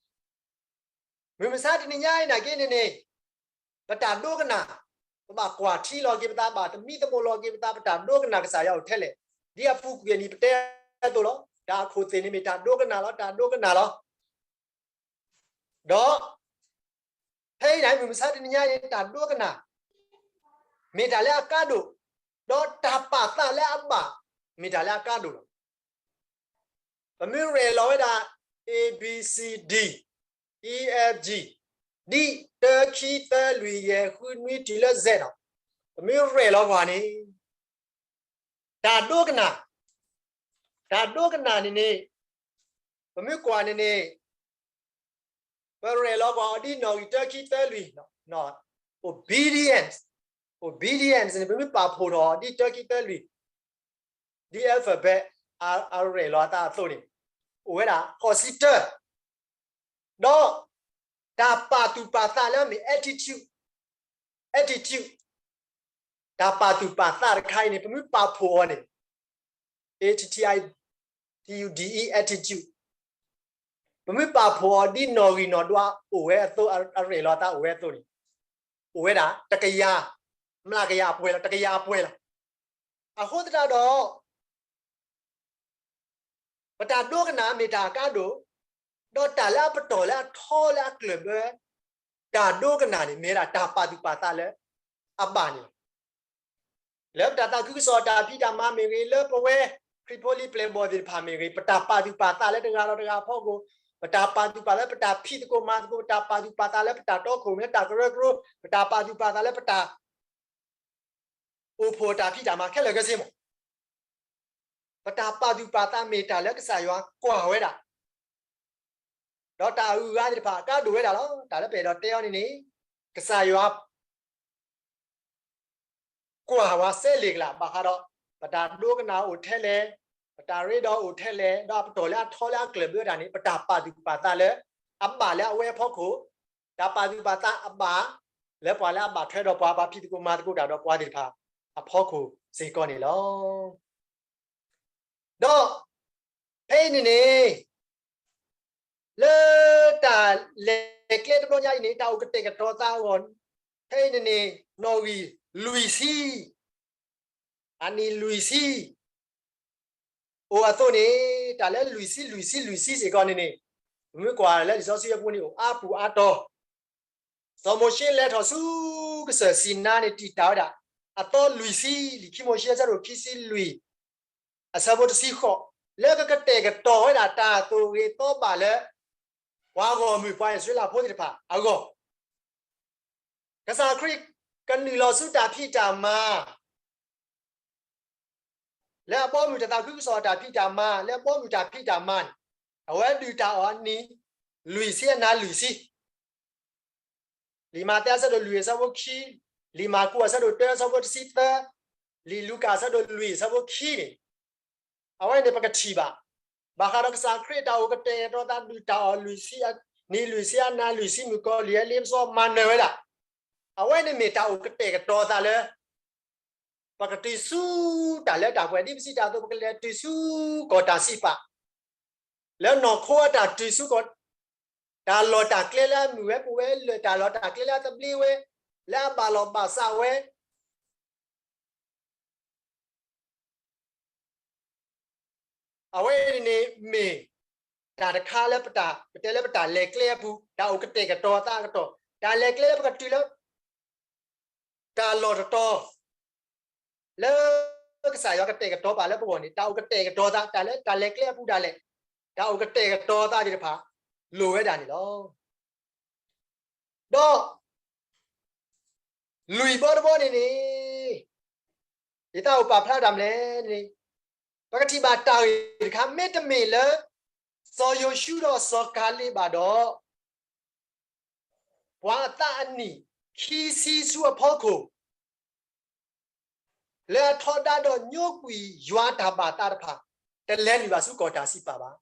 မုၢ်မဆါတနံၤညါအံၤနာ်က့န့ၣ်န့ၣ်, ပတၢ်ဒိကနၣ်, ပဘၣ်ကွၢ်ထံလီၤက့ၤပသး ဘၣ်သမံသမိးလီၤက့ၤပသး ပတၢ်ဒိကနၣ်ကစၢ်ယွၤအိၣ်ထဲလဲၣ်, ဒ်အပူၤကွံာ်အနံၤပတဲအသိးလီၤ. တၢ်အခိၣ်သ့ၣ်န့ၣ်မ့ၢ်တၢ်ဒိကနၣ်လီၤ, တၢ်ဒိကနၣ်လီၤ. ဒီး ဖဲအံၤန့ၣ် မုၢ်မဆါတနံၤညါအံၤ တၢ်ဒိကနၣ် မ့ၢ်တၢ်လၢအကါဒိၣ်, ဒီးတၢ်ပာ်သးလၢအဘၣ် မ့ၢ်တၢ်လၢအကါဒိၣ်လီၤ. ပမ့ၢ်ရဲၣ်လီၤဝဲဒၣ် A B C D, E F G, ဒ်တၢခံသၢလွံၢ်ယဲၢ်ဃုနွံတုၤလၢ Z နီၤ, ပမ့ၢ်ရဲၣ်လီၤပှၤန့ၣ် တၢ်ဒိကနၣ်, တၢ်ဒိကနၣ်န့ၣ်န့ၣ်, ပမ့ၢ်ကွၢ်န့ၣ်န့ၣ်, ပရဲၣ်လီၤကွၢ်အီၤဒ်နီၣ်ဂံၢ်တၢခံသၢလွံၢ်, obedience, obedience န့ၣ် ပမ့ၢ်ပာ်ဖှိၣ်ထီၣ်အီၤဒ်တၢခံသၢလွံၢ်, ဒ် alphabet အရဲၣ်လီၤအသးအသိးန့ၣ်, အိၣ်ဝဲဒၣ်ဃိးဆံတၢ, ဒီးတၢ်ပာ်သူၣ်ပာ်သးလၢအမ့ၢ် attitude, attitude, တၢ်ပာ်သူၣ်ပာ်သးတခါအံၤန့ၣ် ပမ့ၢ်ပာ်ဖှိၣ်အီၤန့ၣ်, A T T I T U D E, attitude, ပမ့ၢ်ပာ်ဖှိၣ်အီၤဒ်နီၣ်ဂံၢ်နီၣ်ဒွးအိၣ်ဝဲအသိး, အရဲၣ်လီၤအသးအိၣ်ဝဲအသိးန့ၣ်, အိၣ်ဝဲဒၣ်တကယၤ, မျးကယၤအပှဲၤလီၤ, တကယၤအပှဲၤလီၤ. အဃိသတးဒီး ပတၢ်ဒိကနၣ်မ့ၢ်တၢ်အကါဒိၣ်, ဒီးတၢ်လၢအပတီၢ်လၢအထီလၢအကျၢၤဘၢ တၢ်ဒိကနၣ်န့ၣ် မ့ၢ်ဝဲဒၣ်တၢ်ပာ်သူၣ်ပာ်သးလၢအဘၣ်န့ၣ်လီၤ. လၢပတၢ်သးခုကစီၣ်တၢ်ဖံးတၢ်မၤမ့ၢ်ဂ့ၤ, လၢပဝဲခရံာ်ဖိလံၤပျဲၢ်ဘီၣ်သ့ၣ်တဖၣ်မ့ၢ်ဂ့ၤ, ပတၢ်ပာ်သူၣ်ပာ်သးလၢတဂၤဒီးတဂၤအဖီခိၣ်, ပတၢ်ပာ်သူၣ်ပာ်သးလၢပတၢ်ဖံးသကိးမၤသကိး, ပတၢ်ပာ်သူၣ်ပာ်သးလၢပတၢ်တီခိၣ်ရိၣ်မဲတၢ်ကရၢကရိ, ပတၢ်ပာ်သူၣ်ပာ်သးလၢပတၢ် အိၣ်ဖှိၣ်တၢ်ဖံးတၢ်မၤခဲလၢာ်ခဲဆ့မး, ပတၢ်ပာ်သူၣ်ပာ်သးမ့ၢ်တၢ်လၢကစၢ်ယွၤကွၢ်ဝဲဒၣ်, ဒီးတၢ်အဂုၤအဂၤသ့ၣ်တဖၣ်အကါဒိၣ်ဝဲဒၣ်လီၤ. တၢ်လၢပအဲၣ်ဒိးတဲအီၤန့ၣ်န့ၣ်, ကစၢ်ယွၤ ကွၢ်ဝဲစဲလ့ၣ်ကလး ဘၣ်ဃးဒီး ပတၢ်ဒိကနၣ်အိၣ်ထဲလဲၣ်, ပတၢ်ရ့ဒီးအိၣ်ထဲလဲၣ်, ဒီးအပတီၢ်လၢအထီလၢအကျၢၤဘၢတၢ်န့ၣ် ပတၢ်ပာ်သူၣ်ပာ်သးလၢအဘၣ်လၢအဝဲအဖီခိၣ်, တၢ်ပာ်သူၣ်ပာ်သးအဘၣ် လၢပှၤလၢအဘၣ်ထွဲဒီးပှၤ ပှၤဖံးသကိးမၤသကိးတၢ်ဒီးပှၤသ့ၣ်တဖၣ်အဖီခိၣ်စ့ၢ်ကီးန့ၣ်လီၤ. ဒီးဖဲအံၤန့ၣ်န့ၣ် လၢတၢ်လဲၤကျဲတဘျီညါအံၤန့ၣ် တၢ်အိၣ်ကတဲာ်ကတီၤသးအဂီၢ်, ဖဲအံၤန့ၣ်န့ၣ် နီၣ်ဂံၢ်လွံၢ်ဆံ, အနံၣ်လွံၢ်ဆံ အိၣ်အသိးန့ၣ်, တၢ်လၢလွံၢ်ဆံ လွံၢ်ဆံ လွံၢ်ဆံစ့ၢ်ကီးန့ၣ်န့ၣ်, ပမ့ၢ်ကွၢ်လၢလံာ်စီဆှံအပူၤန့ၣ် အိၣ်အါပူၤအါတီၤ, စီၤမိၤၡ့လဲၤထီၣ်ဆူကစၢၢ်စံၤနါန့ၣ် တံာ်တာ်ဝဲဒၣ် အသီလွံၢ်ဆံ, လံာ်ခံမိၤၡ့အဆၢဒိၣ်ခံဆံလွံၢ် အဆၢဖိတဆံဃိး, လၢကကတဲာ်ကတီၤဝဲဒၣ်တၢ်သိၣ်ဂ့ၤသီဘၣ်လၢ ပှၤဂီၢ်မုၢ်ပှၤအံၣ်စရ့လးဖိသ့ၣ်တဖၣ်အဂီၢ်, ကစၢ်ခရံာ်ကနုာ်လီၤဆူတၢ်ဖံးတၢ်မၤ လၢအဘီမုၢ်တၢ်သးခုကစီၣ်အတၢ်ဖံးတၢ်မၤ, လၢအဘီမုၢ်တၢ်ဖံးတၢ်မၤန့ၣ်, အဝဲဒုၣ်တၢ်အီၣ်အနံၣ် လွံၢ်ဆံအနၤလွံၢ်ဆံ, လံာ်မးသဲအဆၢဒိၣ်လွံၢ်အဆၢဖိခံ, လံာ်မၢ်ကူးအဆၢဒိၣ်တၢအဆၢဖိတဆံသၢ, လံာ်လူၤကၣ်အဆၢဒိၣ်လွံၢ်အဆၢဖိခံန့ၣ်, အဝဲန့ၣ်ပကထံၣ်ဘၣ်, ဘၣ်ဃးဒီးကစၢ်ခရံာ်အတၢ်အိၣ်ကတဲာ်ကတီၤသးဒုၣ်တၢ်အီၣ်လွံၢ်ဆံ, နံၣ်လွံၢ်ဆံအနၤလွံၢ်ဆံ မုၣ်ကီၤလံၢ်အလ့ပစီမၤနၢၤဝဲဒၣ်, အဝဲန့ၣ်မ့ၢ်တၢ်အိၣ်ကတဲာ်ကတီၤသးလၢ ပကတုၤဆူတၢ်လၢတၢ်ပှဲၤ ဒ်ပစံးတၢ်အသိး ပကလဲၤတုၤဆူကီၢ်တၢ်စံးပာ်, လၢနီၢ်ခိအတၢ်တုၤဆူကီၢ်, တၢ်လီၢ်တၢ်ကျဲလၢအမုာ်ဝဲပူၤဝဲလၢာ်, တၢ်လီၢ်တၢ်ကျဲလၢအသဘျ့ဝဲ, လၢအဘၣ်လီၢ်ဘၣ်စးဝဲ အဝဲန့ၣ်န့ၣ်မ့ၢ်တၢ်တခါလၢပတၢ်, ပတဲလၢပတၢ်လဲၤကျဲအပူၤ, တၢ်အိၣ်ကတဲာ်ကတီၤသးအကတီၢ်, တၢ်လဲၤကျဲလၢပကတုၤလၢ တၢ်လီၢ်တတီၤ လၢကစၢ်ယွၤကတဲာ်ကတီၤပာ်လၢပဂီၢ်န့ၣ်, တၢ်အိၣ်ကတဲာ်ကတီၤသး, တၢ်လၢတၢ်လဲၤကျဲအပူၤဒၣ်လဲာ်, တၢ်အိၣ်ကတဲာ်ကတီၤသးသ့ၣ်တဖၣ် လိၣ်ဝဲဒၣ်န့ၣ်လီၤ. ဒီး လွံၢ်ဘီတဘီန့ၣ်န့ၣ်, ယသးအိၣ်ပာ်ဖျါတၢ်မနုၤလဲၣ်န့ၣ်, ပကထံၣ်ဘၣ်တၢ်ဂ့ၢ်တခါ မ့တမ့ၢ်လၢ စီၤယိၤၡူဒီးစီၤကၤလ့းဘၣ်ဒီး ပှၤအသးအနံၣ်ခံဆံဆူအဖီခိၣ် လၢအထီဒါဒီးညိကွံာ်ယွၤတၢ်ဘၣ်သးတဖၣ် တလဲၤနုာ်ဘၣ်ဆူကီၢ်တၢ်စံးပာ်ဘၣ်.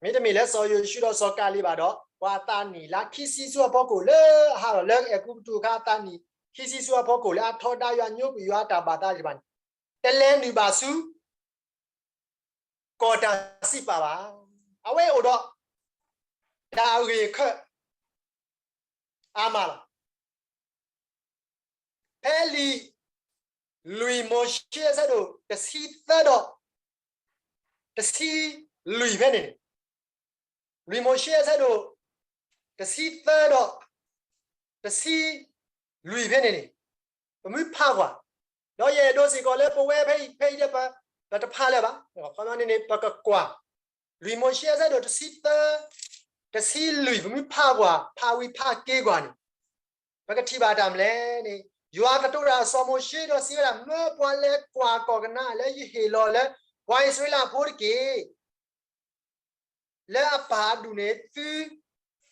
မ့တမ့ၢ်လၢစီၤယိၤၡူဒီးစီၤကၤလ့းဘၣ်ဒီး ပှၤအသးနံၣ်လၢခံဆံဆူအဖီခိၣ် လၢအဟးထီၣ်လၢအဲၤကူပတူၤအခါ အသးနံၣ်ခံဆံဆူအဖီခိၣ် လၢအထီဒါယွၤညိကွံာ်ယွၤတၢ်ဘၣ်သးသ့ၣ်တဖၣ်န့ၣ် တလဲၤနုာ်ဘၣ်ဆူ ကီၢ်တၢ်စံးပာ်ဘၣ်. အဝဲအိၣ်ဒီး တၢ်အဂ့ၢ်အခၢၣ် အါမးလီၤ. ဖဲလံာ်လွံၢ်မိၤၡ့အဆၢဒိၣ်တဆံသၢဒီး တဆံလွံၢ်ဖဲန့ၣ်န့ၣ်, လွံၢ်မိၤၡ့အဆၢဒိၣ်တဆံသၢဒီး တဆံလွံၢ်ဖဲန့ၣ်န့ၣ်, ပမ့ၢ်ဖးကွၢ်, ဒီးယအဲၣ်ဒိးစ့ၢ်ကီးလၢပဝဲဖဲအံၤ ဖဲအံၤဒီး ပတဖးလၢၤဘၣ်, ခီန့ၣ်န့ၣ် ပကကွၢ် လွံၢ်မိၤၡ့အဆၢဒိၣ်တဆံသၢ တဆံလွံၢ် ပမ့ၢ်ဖးကွၢ် ဖးဝံၤဖးက့ၤကွၢ်န့ၣ် ပကထံၣ်ဘၣ်တၢ်မနုၤလဲၣ်န့ၣ်, ယွၤကတိၤတၢ်စီၤမိၤၡ့ဒီးစံးဝဲဒၣ်, မၢပှၤလဲၤကွၢ်ကီၢ်ကနၤအၣ်လၢယဟ့ၣ်လီၤလၢ ပှၤအံၣ်စရ့လးဖိတက့ၢ်. လၢအပၢ်အဒူၣ်န့ၣ် သု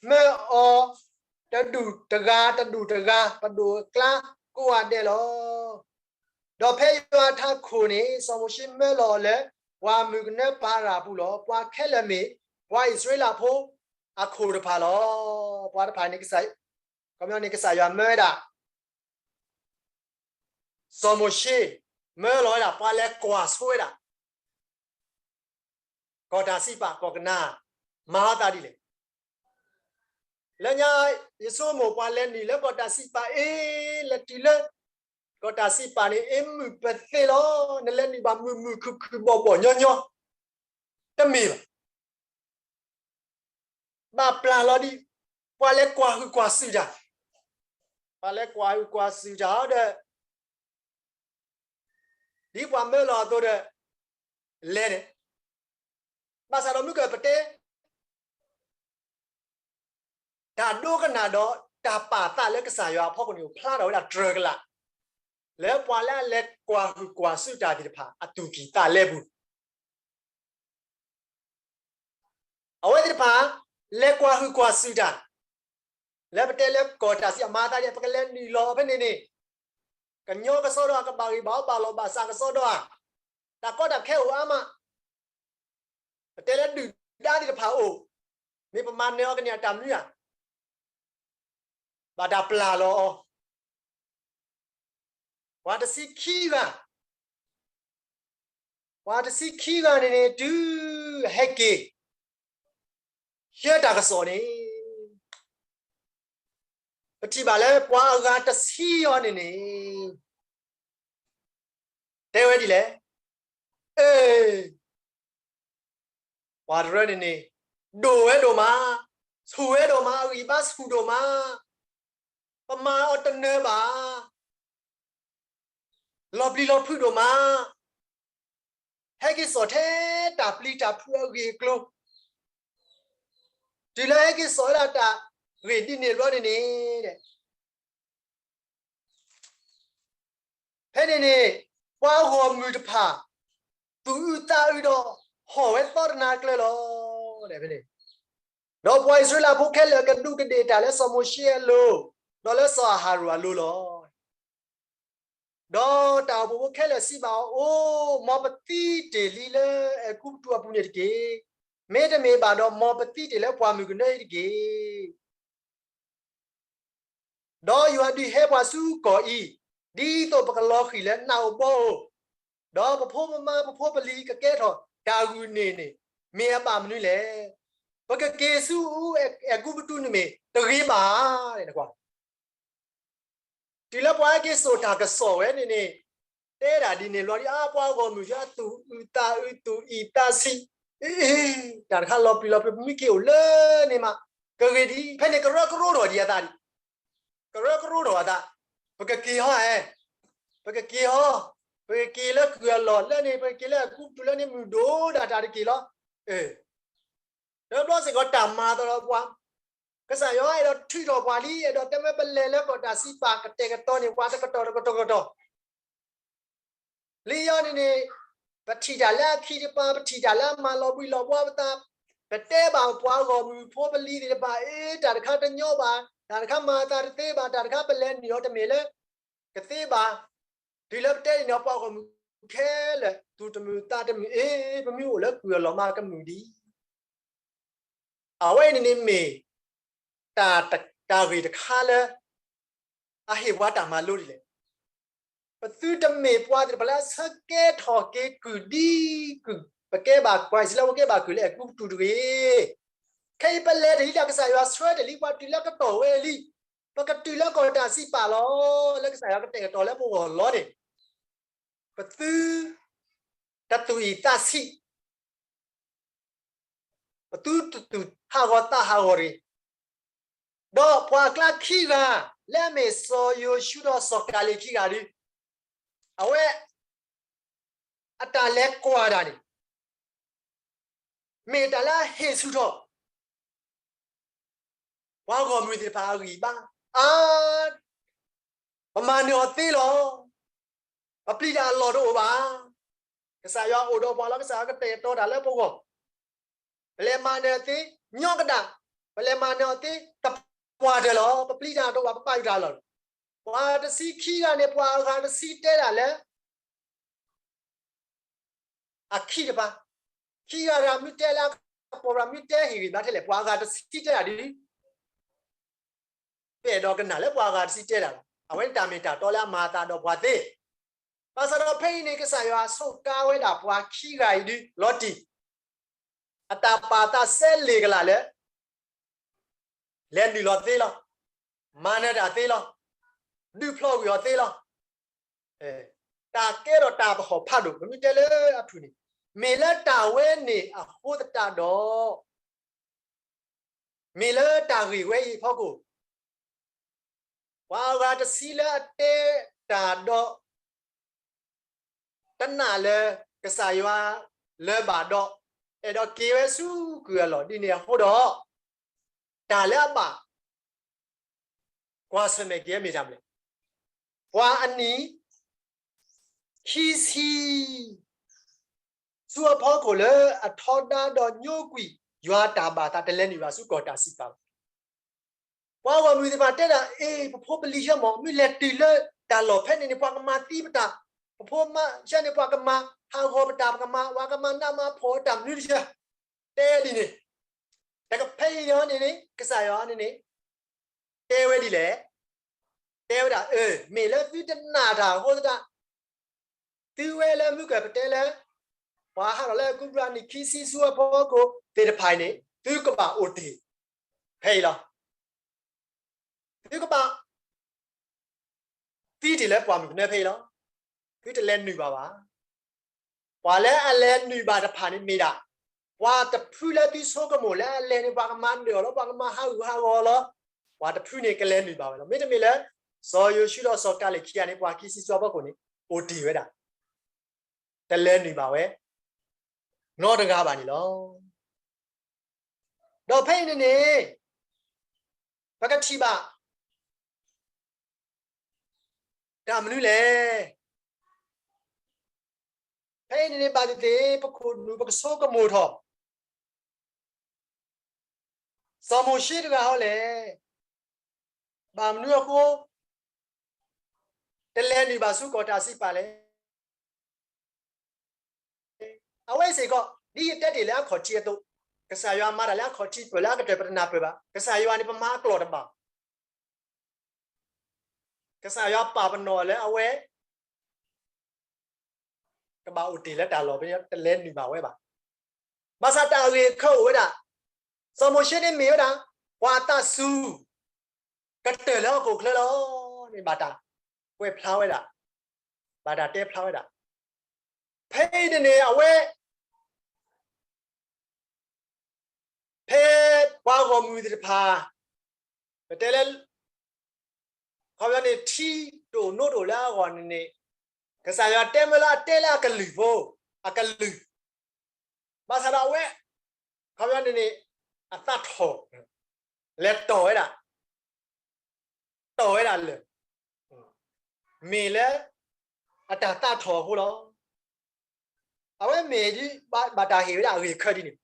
မၢအီၤတဒူၣ်တဂၤ တဒူၣ်တဂၤ ပဒိၣ်အကျါကိးဂၤဒဲးလီၤ. ဒီးဖဲယွၤအထးခိၣ်န့ၣ် စီၤမိၤၡ့မၢလီၤအီၤလၢ ပှၢ်မုၢ်ကနၢပၤရၣ်အပူၤလီၤ. ပှၤခဲလၢာ်မ့ၢ် ပှၤအံၣ်စရ့လးဖိအခိၣ်တဖၣ်လီၤ. ပှၤတဖၣ်န့ၣ် ကစၢ်, ခီပညီန့ၣ်ကစၢ်ယွၤမၢဝဲဒၣ် စီၤမိၤၡ့ မၢလီၤဝဲဒၣ် ပှၤလဲၤကွၢ်ဆိဝဲဒၣ် ကီၢ်တၢ်စံးပာ် ကီၢ်ကနၤအၣ် မၤအသးဒ်လဲၣ်. လၢညါ ယဆိကမိၣ်ပှၤလဲၤနုာ်လၢကီၢ်တၢ်စံးပာ်အ့ၣ် လဲၤတုၤလၢ ကီၢ်တၢ်စံးပာ်န့ၣ် အ့ၣ်မုာ်ပသ့လီၤ. နလဲၤနုာ်ဘၣ်မုာ်မုာ်ခုၣ်ခုၣ်ဘီၣ်ဘီၣ်ညီညီ တမ့ၢ်ဘၣ်. ဘၣ်ပျၢ်လီၤဒ် ပှၤလဲၤကွၢ်ဟုၣ်ကွၢ်စုၣ်တၢ်, ပှၤလဲၤကွၢ်ဟုၣ်ကွၢ်စုၣ်တၢ်ဒီး ဒ်ပှၤမၢလီၤအသိးဒီး လဲၤန့ၣ်, ဘၣ်ဆၣ်ဒီးမုၢ်ကပတဲ တၢ်ဒိကနၣ်ဒီးတၢ်ပာ်သးလၢကစၢ်ယွၤအဖီခိၣ်န့ၣ် အိၣ်ဖျါထီၣ်ဝဲဒၣ်တြၢၤကလာ် လၢပှၤလၢအလဲၤကွၢ်ဟုၣ်ကွၢ်စုၣ်တၢ်သ့ၣ်တဖၣ် အသူၣ်ကံၢ်သးလဲပူၤ အဝဲသ့ၣ်တဖၣ် လဲၤကွၢ်ဟုၣ်ကွၢ်စုၣ်တၢ်, လၢပတဲလၢကီၢ်တၢ်စံးအမၤသးဒ် ပကလဲၤနုာ်လီၤဖဲန့ၣ်န့ၣ်, ကညီကစီဒီဧါ ကဘၣ်ဂံၢ်ဘၣ်အီဘၣ်လီၢ်ဘၣ်စးကစီဒီဧါ, တၢ်ကီတၢ်ခဲအိၣ်အါမး, ပတဲလၢဒုၣ်ဒါသ့ၣ်တဖၣ်အိၣ်, မ့ၢ်ပမၤနၢၤအီၤကန့ၢ်အတၢ်မနုၤဧါ, ဘၣ်တၢ်ပျၢ်လီၤအီၤ ပှၤတဆံခံဂၤ, ပှၤတဆံခံဂၤန့ၣ်န့ၣ် တုၤအဟဲက့ၤ ယဲတၢ်ကစီၣ်န့ၣ် ပထံၣ်ဘၣ်လၢပှၤအဂၤတဆံအီၤန့ၣ်န့ၣ် တဲဝဲဒ်လဲၣ်, အဲ ပှၤတရၢန့ၣ်န့ၣ် ဒိၣ်ဝဲဒိၣ်မး, ဆူၣ်ဝဲဒိၣ်မး, အဂံၢ်ဘါဆူၣ်ဒိၣ်မး, ပမၤအီၤတနၢၤဘၣ်, လီၤပျံၤလီၤဖုးဒိၣ်မး, ဟဲက့ၤစိာ်ထဲတၢ်ပျံၤတၢ်ဖုးအဂ့ၢ်အကျိၤ, တုၤလၢဟဲက့ၤစိာ်ဝဲဒၣ်တၢ်ဂ့ၢ်ဒ်န့ၣ်ဘျီန့ၣ်န့ၣ် ဖဲန့ၣ်န့ၣ် ပှၤဂီၢ်မုၢ်တဖၣ် သူၣ်အုးသးအုးဒီး ဟီၣ်ဝဲသီတနၤကျၢၤလီၤ. ဖဲန့ၣ် ဒီးပှၤအံၣ်စရ့လးဖိခဲလၢာ်ကဒူးကဒ့ၣ်တၢ်လၢစီၤမိၤၡ့အလိၤ, ဒီးလၢစီၤအၤဟရိၣ်အလိၤလီၤ. ဒီးတၢ်အိၣ်ဖှိၣ်ဖိခဲလၢာ်စံးဘၣ်အီၤ, အိ, မ်ပသံတ့ၢ်လံလၢအဲၤကူပတူးအပူၤန့ၣ်တက့ၢ်. မ့တမ့ၢ်ဘၣ်ဒီး မ်ပသံတ့ၢ်လၢပှၢ်မုၢ်ကနၢအံၤတက့ၢ်. ဒီးယွၤဒုးဟဲပှၤဆူကီၢ်အံၤ, ဒ်သိးပကလီၤဃံၤလၢနးဧိၤဘီဧိၤ, ဒီးပဖိပမါပဖိပလံၤကကဲထီၣ်တၢ်ဂုာ်န့ၢ်န့ၣ် မ့ၢ်အဘၣ်မနုၤလဲၣ်. ပကက့ၤဆူအူအဲၤကူပတူးန့ၣ်မ့ၢ်တဂ့ၤဘၣ်. နကွၢ် တုၤလၢပှၤဟဲက့ၤစိာ်တၢ်ကစီၣ်ဝဲန့ၣ်န့ၣ်, တဲဒၣ်ဒ်န့ၣ်လီၤဒ်အါ ပှၤဂီၢ်မုၢ်ယွၤသူၣ်အုးသးအုးသူၣ်အံၣ်သးဆံး, အ့ တၢ်တခါလီၤပျံၤလီၤဖုး ပမ့ၢ်က့ၤအိၣ်လၢန့ၣ်မး, ကဂ့ၤဒ်အံၤ, ဖဲန့ၣ်ကရၢကရိထီၣ်ဒံးအသးဒံး, ကရၢကရိထီၣ်အသး, ပကက့ၤဟီဧါ, ပကက့ၤဟီ, ပကက့ၤလၢကုၢ်အလီၢ်လၢန့ၣ်, ပကက့ၤလၢအဲၤကူပတူးလၢန့ၣ် မုၢ်ဒိၣ်ဒၣ်တၢ်တက့ၢ်လီၤ. တဘျီစ့ၢ်ကီးတၢ်မၤသးဒီးပှၤ, ကစၢ်ယွၤအဲၣ်ဒိးထုးထီၣ်ပှၤလံ, အဲၣ်ဒိးတဲမ့ၢ်ပလဲၤလၢကီၢ်တၢ်စံးပာ်ကတဲာ်ကတီၤန့ၣ် ပှၤတကတီၢ်တကတီၢ်ကတီၢ် လံယီၤန့ၣ်န့ၣ်, ပထံၣ်တၢ်လၢအခံတပၤ, ပထံၣ်တၢ်လၢအမၤလီၤဘှံးလီၤဘှါပသး, ပတဲဘၣ်ပှၤဂီၢ်မုၢ်ဖိပလံၤသ့ၣ်တဖၣ်, အ့ တၢ်တခါတညီဘၣ်, တၢ်တခါမၤအသးတသ့ဘၣ်, တၢ်တခါပလဲၤနုာ်အီၤတမ့ၢ်လၢကသ့ဘၣ်. တုၤလၢပတဲန့ၣ်ဒီး ပှၤဂီၢ်မုၢ်ခဲလၢာ် သူၣ်တမုာ်သးတမုာ်, အ့ ပမ့ၢ်အိၣ်လၢကုၢ်အလီၢ်မးကမုာ်ဒံး. အဝဲန့ၣ်န့ၣ်မ့ၢ် တၢ်တ တၢ်ဂ့ၢ်တခါလၢ အဟ့ၣ်ပှၤတၢ်မၤလိဒ်လဲၣ်. ပသုတမ့ၢ်ပှၤသ့ၣ်တဖၣ်လၢအဆၢကဲထီၣ်က့ၤကုၢ်ဒ်ကုၢ်, ပကဲဘၣ်ကွၢ်စံးလၢပကဲဘၣ်ကုၢ်လၢအဲၤကူပတူးတဂ့ၤ. ခဲအံၤပလဲၤတ့ၢ်လံတၢ် ကစၢ်ယွၤဆှၢတ့ၢ်လံပှၤတုၤလၢကတီၢ်ဝဲလံ, ပကတုၤလၢကီၢ်တၢ်စံးပာ်လီၤ. လၢကစၢ်ယွၤကတဲာ်ကတီၤလၢပဂီၢ်လီၤန့ၣ်, ပသု တသူၣ်အံၣ်သးဆံး, ပသုတသူၣ်ဟးဂီၤသးဟးဂီၤတဂ့ၤ. ဒီးပှၤအကျါခံဂၤ လၢအမ့ၢ်စီၤယိၤၡူဒီးစီၤကၤလ့းခံဂၤဒု, အဝဲ အတၢ်လဲၤကွၢ်တၢ်န့ၣ် မ့ၢ်တၢ်လၢအဟ့ၣ်ဆူၣ်ထီၣ် ပှၤဂီၢ်မုၢ်သ့ၣ်တဖၣ်အဂံၢ်အဘါ, အါ ပမၤနၢၤအီၤသ့လီၤ. ပပျံၤတၢ်အလီၢ်တအိၣ်ဘၣ်. ကစၢ်ယွၤအိၣ်ဒီးပှၤလီၤ. ကစၢ်ယွၤကတဲာ်ကတီၤတၢ်လၢပဂီၢ်, ပလဲၤမၤနၢၤအီၤသ့, ညီကဒၣ်, ပလဲၤမၤနၢၤအီၤသ့, တပှၢ်တၢၢ်လီၤ. ပပျံၤတၢ်တအိၣ်ဘၣ်, ပပာ်ဃုာ်တၢ်အလီၢ်လီၤ. ပှၤတဆံခံဂၤန့ၣ် ပှၤအဂၤတဆံတဲဒၣ်လၢ အခံတပၤ, ခံဂၤတဂၤမ့ၢ်တဲလၢအကပီၤ မ့ၢ်တဲဟ့ၣ်ဂံၢ်ဘါထဲလဲၣ်, ပှၤအဂၤတဆံတဲဒၣ်ဒ်, ပအဲၣ်ဒိးကနၣ်လၢပှၤအဂၤတဆံတဲဒၣ်လီၤ. အဝဲန့ၣ်တၢ်မ့ၢ်တၢ်တီလၢအမၤအသးဒီးပှၤသ့. ဘၣ်ဆၣ်ဒီးဖဲအံၤန့ၣ် ကစၢ်ယွၤဆိးကါဝဲဒၣ်ပှၤခံဂၤအံၤဒ်လီၤတံၢ်, အတၢ်ပာ်သးစဲလ့ၣ်ကလာ်လၢ လဲၤနုာ်လီၤသ့လီၤ. မၤနၢၤတၢ်သ့လီၤ. ဒုးဖျီကွံာ်အီၤသ့လီၤ. တၢ်ကဲထီၣ်တၢ်ပဟီၣ်ဖးဒိၣ် ပမ့ၢ်တဲလၢအဖုၣ်န့ၣ်, မ့ၢ်လၢတၢ်ဝဲန့ၣ်အဃိသတးဒီး, မ့ၢ်လၢတၢ်ဂ့ၢ်ဝဲအံၤအဖီခိၣ်, ပှၤအဂၤတဆံလၢအတဲတၢ်ဒီး တနာ်လၢကစၢ်ယွၤလၢၤဘၣ်ဒီး, အဲၣ်ဒိးက့ၤဝဲဆူကုၢ်အလီၢ်ဒ်န့ၣ်အဃိဒီး, တၢ်လၢအဘၣ်ကွၢ်ဆၢၣ်မဲာ်က့ၤဝဲမ့ၢ်တၢ်မနုၤလဲၣ်. ပှၤအနံၣ်ခံဆံ ဆူအဖီခိၣ်လၢအထီဒါဒီးညိကွံာ်ယွၤတၢ်ဘၣ်သး တလဲၤနုာ်ဘၣ်ဆူကီၢ်တၢ်စံးပာ်ဘၣ်. ပှၤဂီၢ်မုၢ်သ့ၣ်တဖၣ်တဲဒၣ်, အ့ ပဖိပလံၤဆၢမး, မ့ၢ်လဲၤတုၤလၢတၢ်လီၢ်ဖဲန့ၣ်န့ၣ် ပှၤကမၤသံပတၢ်, ပဖိမါဆၢန့ၣ် ပှၤကမၤဟးဂီၤပတၢ်, ပကမၤ, ပှၤကမၤနးမၤဖှီၣ်တၢ်မနုၤတဆၢ, တဲဒ်န့ၣ်, တကဖဲအံၤန့ၣ်န့ၣ် ကစၢ်ယွၤန့ၣ်န့ၣ် တဲဝဲဒ်လဲၣ်. တဲဝဲဒၣ်, အၢ မ့ၢ်လၢသုတနာ်တၢ်အဃိသတး သုဝဲလၢမုၢ်ကၢၢ်ပတဲလၢ ပှၤဟးထီၣ်လၢအကူပူၤအနံၣ်ခံဆံဆူအဖီခိၣ်သ့ၣ်တဖၣ်အံၤန့ၣ် သုကဘၣ်အိၣ်တ့ၢ်ဖဲအံၤလီၤ. သုကဘၣ် သံတ့ၢ်လၢပှၢ်မုၢ်ကနၢဖဲအံၤလီၤ. သုတလဲၤနုာ်ဘၣ်ဘၣ်. ပှၤလၢအလဲၤနုာ်ဘၣ်တဖၣ်န့ၣ်မ့ၢ်ဒၣ် ပှၤတဖုလၢသုဆိကမိၣ်လၢအလဲၤန့ၣ် ပှၤကမၤနၢၤအီၤလီၤ, ပှၤကမၤဟးဂူာ်ဟးဂီၤအီၤလီၤ. ပှၤတဖုန့ၣ်ကလဲၤနုာ်ဘၣ်ဝဲလီၤ. မ့တမ့ၢ်လၢ စီၤယိၤၡူဒီးစီၤကၤလ့းခံဂၤန့ၣ် ပှၤခံဆံဆူအဖီခိၣ်န့ၣ် အိၣ်တ့ၢ်ဝဲဒၣ် တလဲၤနုာ်ဘၣ်ဝဲ နီတဂၤဘၣ်န့ၣ်လီၤ. ဒီးဖဲအံၤန့ၣ်န့ၣ် ပကထံၣ်ဘၣ် တၢ်မနုၤလဲၣ်. ဖဲအံၤန့ၣ်န့ၣ် ဘၣ်သ့ၣ်သ့ၣ် ပခိၣ်နူာ်ပကဆိကမိၣ်ထီၣ် စီၤမိၤၡ့တဂၤဟီလဲၣ်, ဘၣ်မနုၤအဃိ တလဲၤနုာ်ဘၣ်ဆူကီၢ်တၢ်စံးပာ်လဲၣ်. အဝဲစ့ၢ်ကီး ဒ်ယတဲတ့ၢ်လၢအခီၣ်ထံးအသိး, ကစၢ်ယွၤမၤတၢ်လၢအခီၣ်ထံးပၢၢ်လၢအကတၢၢ်ပတနၢ်ပၢၢ်ဘၣ်. ကစၢ်ယွၤန့ၣ် ပမၤအကျိာ်တဘၣ်. ကစၢ်ယွၤပာ်ပနီၣ်လၢအဝဲ ကဘၣ်အိၣ်တ့ၢ်လၢတၢ်လီၢ်ဖဲန့ၣ် တလဲၤနုာ်ဘၣ်ဝဲဘၣ်. ဘၣ်ဆၣ်တၢ်ဂ့ၢ်အခဲအိၣ်ဝဲဒၣ်, စီၤမိၤၡ့န့ၣ်မ့ၢ်ဝဲဒၣ် ပှၤအသးစူၤ ကတၢၢ်လၢဟီၣ်ခိၣ်ချၢလီၤန့ၣ် ဘၣ်တၢ်ကွဲးဖျါဝဲဒၣ်, ဘၣ်တၢ်တဲဖျါဝဲဒၣ်. ဖဲအံၤန့ၣ်န့ၣ် အဝဲ ဖဲပှၤဂီၢ်မုၢ်သ့ၣ်တဖၣ် ပတဲလၢ ခီပညီန့ၣ် ထံတအိၣ်နိတအိၣ်လၢအဂီၢ်န့ၣ်န့ၣ်, ကစၢ်ယွၤတဲမ့ၢ်လၢအတဲလၢအကလုၢ်ဖိ, အကလုၢ်, ဘၣ်ဆၣ်ဒီးအဝဲ ခီပညီန့ၣ်န့ၣ် အသးထီၣ်, လဲၤတီၢ်ဝဲဒၣ်, တီၢ်ဝဲဒၣ်လၢာ်, မ့ၢ်လၢ အတၢ်သးထီၣ်အဃိလီၤ. အဝဲမ့ၢ်ဒ် ဘၣ်တၢ်ဟ့ၣ်ဝဲဒၣ်အဂ့ၢ်အခၢဒ်န့ၣ်,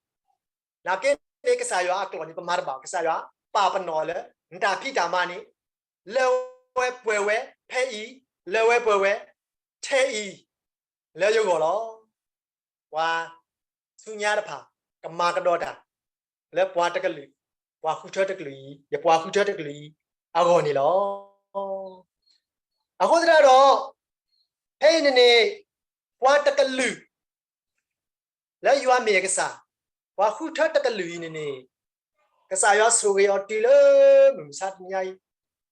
နာ်က့န့ၣ် ကစၢ်ယွၤအကျိာ်န့ၣ် ပမၤတဘၣ်, ကစၢ်ယွၤပာ်ပနီၣ်လၢ နတၢ်ဖံးတၢ်မၤန့ၣ် လၢဝဲပှဲၤဝဲဖဲအံၤ, လၢဝဲပှဲၤဝဲထဲအံၤ လၢယဂီၢ်လီၤ. ပှၤဆူညါတဖၣ် ကမၤကဒီးတၢ် လၢပှၤတကလုာ်, ပှၤဃုထၢတကလုာ်အံၤ, ယပှၤဃုထၢတကလုာ်အံၤ အဂီၢ်န့ၣ်လီၤ. အဃိသတးဒီး ဖဲအံၤန့ၣ်န့ၣ် ပှၤတကလုာ် လၢယွၤမ့ၢ်အကစၢ်, ပှၤဃုထၢတကလုာ်အံၤန့ၣ်န့ၣ် ကစၢ်ယွၤဆိၣ်ဂ့ၤအီၤတုၤလၢမုၢ်မဆါတနံၤညါအံၤ,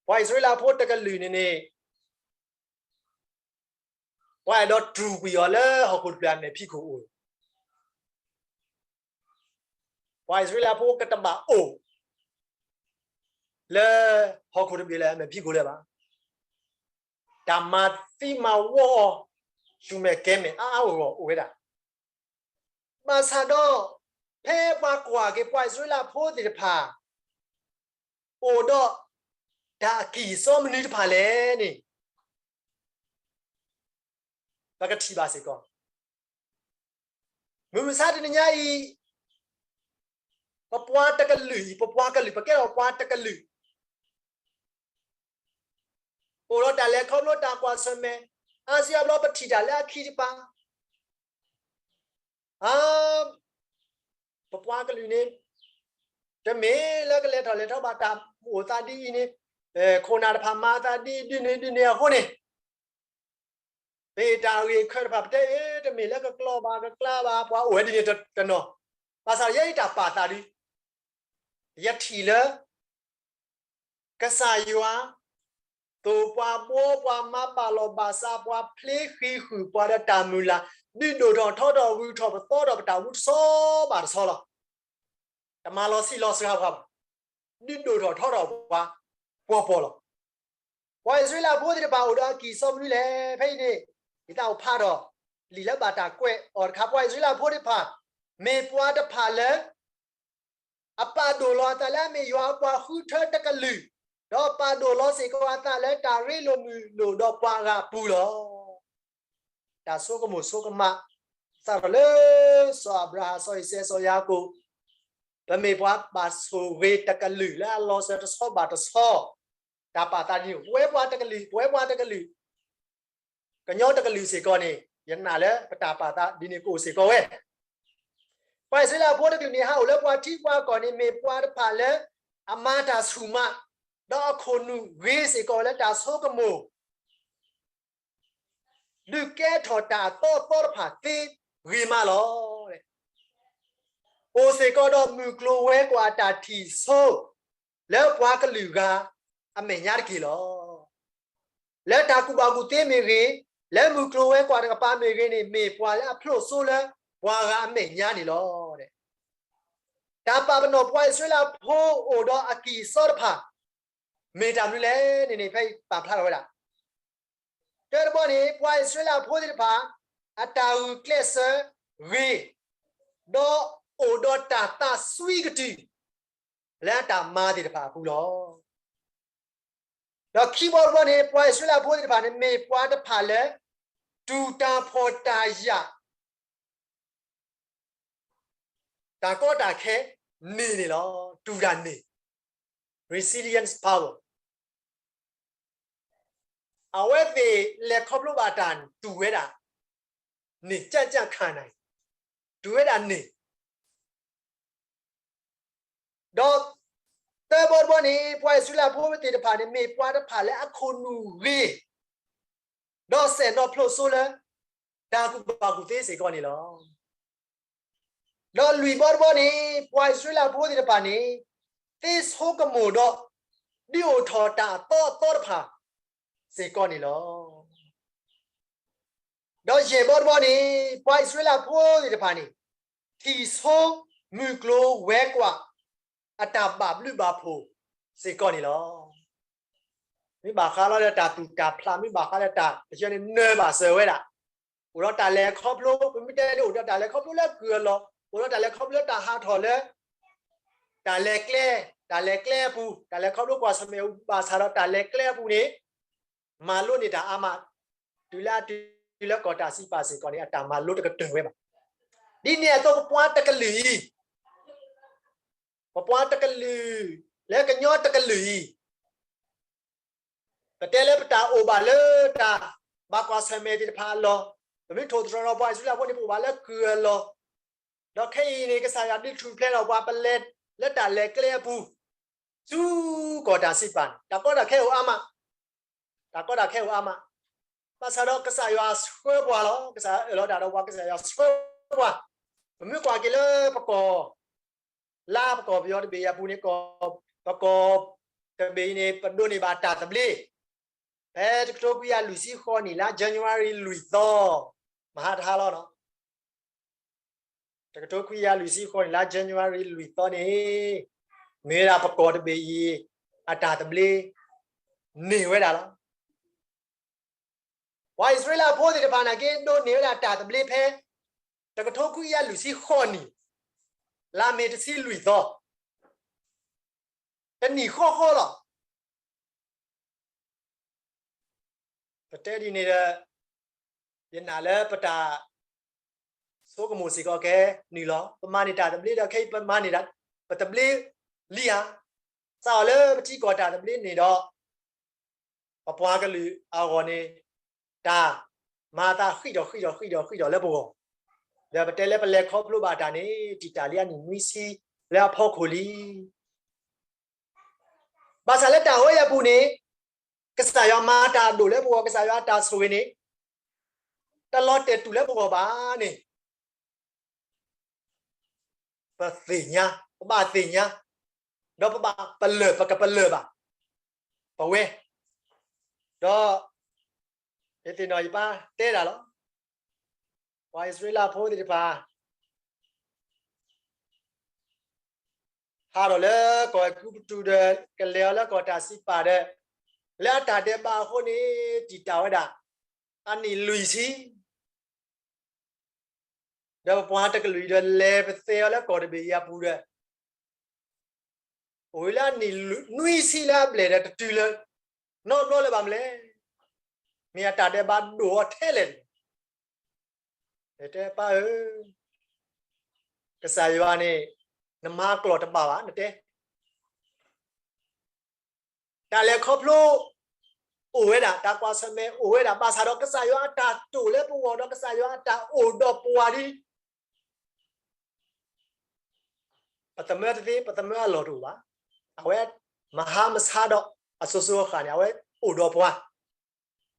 ပှၤအံၣ်စရ့လးဖိတကလုာ်န့ၣ်န့ၣ် ပှၤအဲၣ်ဒိးတြူာ်ကွံာ်အီၤလၢဟီၣ်ခိၣ်တဘ့ၣ်အမဲာ်ဖံးခိၣ်အိၣ်, ပှၤအံၣ်စရ့လးဖိကတဘၣ်အိၣ် လၢဟီၣ်ခိၣ်တဘ့ၣ်လၢအမဲာ်ဖံးခိၣ်လၢၤဘၣ်. တၢ်မၤသံမၤဝီအီၤ ဆူၣ်မဲာ်ကဲမဲာ်အါအါဂီၢ်ဂီၢ် အိၣ်ဝဲဒၣ်. ဘၣ်ဆၣ်ဒီး ဖဲပှၤကွၢ်က့ၤပှၤအံၣ်စရ့လးဖိသ့ၣ်တဖၣ် အိၣ်ဒီးတၢ်အကံၢ်အစီမနုၤတဖၣ်လဲၣ်န့ၣ် ပကထံၣ်ဘၣ်စ့ၢ်ကီး, မုၢ်မဆါတနံၤညါအံၤ ပပှၤတကလုာ်အံၤ, ပပှၤကလုာ်, ပကဲထီၣ်ပှၤတကလုာ် အိၣ်ဒီးတၢ်လဲၤခီဖျိတၢ်ကွၢ်ဆၢၣ်မဲာ်, အါစုအါဘျီပထံၣ်တၢ်လၢအခံတပၤ, အါ ပပှၤကလုာ်န့ၣ် တမ့ၢ်လၢကလဲၤထီၣ်လဲၤထီဘၣ်တၢ်အိၣ်သးဒ်အံၤန့ၣ်, ခိၣ်နၢ်တဖၣ်မၤအသးဒ်အံၤ ဒ်န့ၣ်ဒ်န့ၣ်အဃိန့ၣ် ပတၢ်ဂ့ၢ်ခၢၣ်တဖၣ် ပတဲအ့ တမ့ၢ်လၢကကျီဘၣ်ကကျါဘၣ် ပှၤအိၣ်ဝဲဒ်န့ၣ်တနီၤ, ဘၣ်ဆၣ်ယဲအံၤတၢ်ပာ်သးဒ် ယထံၣ်လၢ ကစၢ်ယွၤ သိၣ်ပှၤဘှီပှၤ မၤဘၣ်လီၢ်ဘၣ်စးပှၤ ဖျ့ဃံးဃုာ်ပှၤဒီးတၢ်မုၢ်လၢ်, ဒုးဒိၣ်ထီၣ်ထီထီၣ်ဂုၤထီၣ်ပသီထီၣ်ပတၢ်အိၣ်မူတဆီဘၣ်တဆီလီၤ. တမၤလီၤဆံးလီၤစှၤပှၤဘၣ်, ဒုးဒိၣ်ထီၣ်ထီထီၣ်ပှၤ ပှီၢ်ပှီၢ်လီၤ. ပှၤအံၣ်စရ့လးဖိသ့ၣ်တဖၣ်အိၣ်ဒီးအကံၢ်အစီမနုၤလဲၣ်. ဖဲအံၤန့ၣ် ယသးအိၣ်ဖးထီၣ် လံာ်လၢဘၣ်တၢ်ကွဲးအီၤတခါ, ပှၤအံၣ်စရ့လးဖိသ့ၣ်တဖၣ် မ့ၢ်ပှၤတဖၣ်လၢ အပာ်ဒိၣ်လီၤအသးလၢအမ့ၢ်ယွၤအပှၤဃုထၢတကလုာ်, ဒီးပာ်ဒိၣ်လီၤစ့ၢ်ကီးအသးလၢတၢ်ရ့လိာ်မုာ်လိာ်ဒီးပှၤဂၤအပူၤလီၤ. တၢ်ဆိကမိၣ်ဆိကမး စးထီၣ်လၢ စီၤအၤဘြၤဟၣ်, စီၤအံၤစဲး, စီၤယၤကိာ်, ပမ့ၢ်ပှၤဘၣ်ဆိၣ်ဂ့ၤတကလုာ်လၢအလီၤစၢၤတဆီဘၣ်တဆီ, တၢ်ပာ်သးဒ်န့ၣ် ပဝဲပှၤတကလုာ်, ပဝဲပှၤတကလုာ် ကညီတကလုာ်စ့ၢ်ကီးန့ၣ် ယနာ်လၢပတၢ်ပာ်သးဒ်န့ၣ်ကအိၣ်စ့ၢ်ကီးဝဲ. ပှၤအံၣ်စရ့လးဖိတကလုာ်န့ၣ် ဟးအိၣ်လၢပှၤထံပှၤကီၢ်န့ၣ် မ့ၢ်ပှၤတဖၣ်လၢ အမၤတၢ်ဆူၣ်မး, ဒီးအခိၣ်နူာ်ဂ့ၤစ့ၢ်ကီးဝဲလၢတၢ်ဆိကမိၣ် ဒုးကဲထီၣ်တၢ်အသီအသီတဖၣ်သ့ဂ့ၤမးလီၤ. အိၣ်စ့ၢ်ကီးဒီးမုၢ်ကျိၤဝဲၤကွာ်အတၢ်ထံၣ်ဆိ လၢပှၤကလုာ်ဂၤအမဲာ်ညါတက့ၢ်လီၤ. လၢတၢ်ကူၣ်ဘၣ်ကူၣ်သ့မ့ၢ်ဂ့ၤ, လၢမုၢ်ကျိၤဝဲၤကွာ်တကပၤမ့ၢ်ဂ့ၤန့ၣ် မ့ၢ်ပှၤလၢအဖျိးစိလၢပှၤဂၤအမဲာ်ညါန့ၣ်လီၤ. တၢ်ပာ်ပနီၣ်ပှၤအံၣ်စရ့လးဖိအိၣ်ဒီးအကံၢ်အစီတဖၣ် မ့ၢ်တၢ်မနုၤလဲၣ်န့ၣ်န့ၣ် ဖဲအံၤပာ်ဖျါထီၣ်ဝဲဒၣ် တၢတဘီန့ၣ် ပှၤအံၣ်စရ့လးဖိသ့ၣ်တဖၣ် အတၢ်ဂုာ်ကျဲးစၢးဂ့ၤ, ဒီးအိၣ်ဒီးတၢ်သးစွံကတုၢ် လၢအတၢ်မၤသ့ၣ်တဖၣ်အပူၤလီၤ. ဒီးခံဘီတဘီန့ၣ် ပှၤအံၣ်စရ့လးဖိသ့ၣ်တဖၣ်န့ၣ် မ့ၢ်ပှၤတဖၣ်လၢ တူၢ်တၢ်ဖှီၣ်တၢ်ယာ် တၢ်ကီတၢ်ခဲန့ၣ်န့ၣ်လီၤ. တူၢ်တၢ်န့ၣ် resilience power အဝဲသ့ၣ်လဲၤခီဖျိဘၣ်တၢ်တူၢ်ဝဲဒၣ်န့ၣ် ကြံ့ကြံ့ခံနိုင်, တူၢ်ဝဲဒၣ်န့ၣ် ဒီးသၢဘီတဘီန့ၣ် ပှၤအံၣ်စရ့လးဖိသ့ၣ်တဖၣ်န့ၣ် မ့ၢ်ပှၤတဖၣ်လၢအခိၣ်နူာ်ဂ့ၤ, ဒီးစဲၣ်နီၤဖျိးစိလၢ တၢ်ကူၣ်ဘၣ်ကူၣ်သ့စ့ၢ်ကီးန့ၣ်လီၤ. ဒီးလွံၢ်ဘီတဘီန့ၣ် ပှၤအံၣ်စရ့လးဖိသ့ၣ်တဖၣ်န့ၣ် သ့ဆိကမိၣ်ဒီး ဒုးအိၣ်ထီၣ်တၢ်အသီအသီတဖၣ်စ့ၢ်ကီးန့ၣ်လီၤ. ဒီးယဲၢ်ဘီတဘီန့ၣ် ပှၤအံၣ်စရ့လးဖိသ့ၣ်တဖၣ်န့ၣ် ထံၣ်ဆိမုၢ်ကျိၤဝဲၤကွာ် အတၢ်ဘၣ်ဘျုးဘၣ်ဖှိၣ်စ့ၢ်ကီးန့ၣ်လီၤ. မ့ၢ်ဘၣ်ဃးလီၤလၢတၢ်သူၣ်တၢ်ဖျး, မ့ၢ်ဘၣ်ဃးလၢတၢ်တယၢန့ၣ် နၢၤဘၣ်စၢၤဝဲဒၣ်, အိၣ်ဒီးတၢ်လဲၤခီဖျိ, ပမ့ၢ်တဲန့ၣ် အိၣ်ဒီးတၢ်လဲၤခီဖျိလၢကုၢ်အလီၢ်, အိၣ်ဒီးတၢ်လဲၤခီဖျိလၢတၢ်ဟးထီၣ်လၢ တၢ်လဲၤကျဲ, တၢ်လဲၤကျဲအပူၤ, တၢ်လဲၤခီဖျိကွၢ်ဆၢၣ်မဲာ်ဘၣ်ဆၣ်ဒီးတၢ်လဲၤကျဲအပူၤန့ၣ် မၤလိန့ၢ်တၢ်အါမး, တုၤလၢအတုၤလၢကီၢ်တၢ်စံးပာ်စ့ၢ်ကီးန့ၣ် အတၢ်မၤလိတကတၢၢ်ဝဲဘၣ်. ဒ်န့ၣ်အသိးပပှၤတကလုာ်အံၤ, ပပှၤတကလုာ်, လၢကညီတကလုာ်အံၤ, ပတဲလၢပတၢ်အိၣ်ဘၣ်လၢတၢ်ဘၣ်ကွၢ်ဆၢၣ်မဲာ်သ့ၣ်တဖၣ်အလီၢ်, ပမ့ၢ်ထိၣ်သတြီၤဒီးပှၤအံၣ်စရ့လးဖိန့ၣ် ပအိၣ်ဘၣ်လၢကုၢ်အလီၢ်, ဒီးခဲအံၤန့ၣ် ကစၢ်ယွၤဒုးထူၣ်ဖျဲးထီၣ်ပှၤ ပလဲၤလၢတၢ်လဲၤကျဲအပူၤ ဆူကီၢ်တၢ်စံးပာ်န့ၣ် တၢ်ကီတၢ်ခဲအိၣ်အါမး, တၢ်ကီတၢ်ခဲအိၣ်အါမး, ဘၣ်ဆၣ်ဒီးကစၢ်ယွၤဆှၢပှၤလီၤ. ကစၢ်ယွၤအၢၣ်လီၤတၢ်ဒီးပှၤ ကစၢ်ယွၤဆှၢပှၤ, ပမ့ၢ်ကွၢ်က့ၤလၢပကီၢ် လါပကီၢ်ပယီၤတဘ့ၣ်အပူၤန့ၣ် ပကီၢ်တဘ့ၣ်အံၤန့ၣ် ပဒိးန့ၢ်ဘၣ်တၢ်သဘျ့, ဖဲတကထိခွံကယၤလွံၢ်ဆံဃိးနံၣ် လါ January လွံၢ်သီ, မဟါတဟါလီၤနီၤ. တကထိခွံကယၤလွံၢ်ဆံဃိးနံၣ် လါ January လွံၢ်သီန့ၣ် မ့ၢ်ဝဲဒၣ်ပကီၢ်တဘ့ၣ်အံၤ အတၢ်သဘျ့န့ၢ်ဝဲဒၣ်လီၤ. ပှၤအံၣ်စရ့လးဖိသ့ၣ်တဖၣ်နာ်က့ ဒိးန့ၢ်ဝဲဒၣ်တၢ်သဘျ့ဖဲ တကထိခွံကယၤလွံၢ်ဆံဃိးနံၣ် လါမ့ၤတဆံလွံၢ်သီ, တနံၣ်ဃီဃီလီၤ. ပတဲဒ်န့ၣ်ဒီး ယနာ်လၢပတၢ်ဆိကမိၣ်စ့ၢ်ကီးကဲနုာ်လီၤ. ပမၤန့ၢ်တၢ်သဘျ့ဒီး ခဲအံၤပမၤန့ၢ်ဒၣ် ပသဘျ့လံဧါ. စးထီၣ်လၢပထံကီၢ်တၢ်သဘျ့န့ၣ်ဒီး ပပှၤကလုာ်အဂီၢ်န့ၣ် တၢ်မၤအသးဃံးထီၣ်ဃံးထီၣ်ဃံးထီၣ်ဃံးထီၣ်လၢပဂီၢ်, ဒီးပတဲလၢပလဲၤခီဖျိဘၣ်တၢ်န့ၣ် တံာ်တာ်လံအနံၣ်နွံဆံလၢအဖီခိၣ်လံ. ဘၣ်ဆၣ်လၢတၢ်ဝဲအံၤအပူၤန့ၣ် ကစၢ်ယွၤမၤတၢ်အဒိၣ်လၢပဂီၢ်, ကစၢ်ယွၤအတၢ်ဆိၣ်ဂ့ၤန့ၣ် တလီၤတဲာ်တူာ်လၢပဂီၢ်ဘၣ်န့ၣ် ပသ့ၣ်ညါ, ပဘၣ်သ့ၣ်ညါ, ဒီးပဘၣ်ပလၢၢ်, ပကပလၢၢ်ဘၣ် ပဝဲ, ဒီး ယသ့ၣ်နီၣ်ယပၢ်တဲတၢ်လီၤ. ပှၤအံၣ်စရ့လးဖိသ့ၣ်တဖၣ် ဟးထီၣ်လၢကီၢ်အဲၤကူပတူးဒီး ကလဲၤအီၤလၢကီၢ်တၢ်စံးပာ်ဒီး လၢအတၢ်ဒဲးဘးအဃိန့ၣ် တံာ်တာ်ဝဲဒၣ် အနံၣ်လွံၢ်ဆံ ဒီးပပှၤတကလုာ်အံၤဒီး လဲၤပသဲအီၤလၢကီၢ်တဘ့ၣ်အံၤအပူၤဒီး အိၣ်ဝဲလၢအနံၣ်နွံဆံလၢအဘျဲၣ်ဒီး တတုၤလၢၤနီတဘျီလၢၤဘၣ်မနုၤလဲၣ်. မ့ၢ်အတၢ်ဒဲးဘးဒိၣ်အီၤထဲလဲၣ်န့ၣ်, တဲပၢ်ဧၢ, ကစၢ်ယွၤန့ၣ် နမၤကျိာ်တဘၣ်ဘၣ် နတဲ တၢ်လဲၤခီဖျိအိၣ်ဝဲဒၣ်, တၢ်ကွၢ်ဆၢၣ်မဲာ်အိၣ်ဝဲဒၣ်, ဘၣ်ဆၣ်ဒီးကစၢ်ယွၤအတၢ်တိာ်လၢပဂီၢ်ဒီး ကစၢ်ယွၤအတၢ်အိၣ်ဒီးပှၤဒ် ပသမၢတသ့, ပသမၢအလီၢ်တအိၣ်ဘၣ်. အဝဲမဟါမဆါဒီးအစိၤစိၤအဃၣ်န့ၣ် အဝဲအိၣ်ဒီးပှၤ,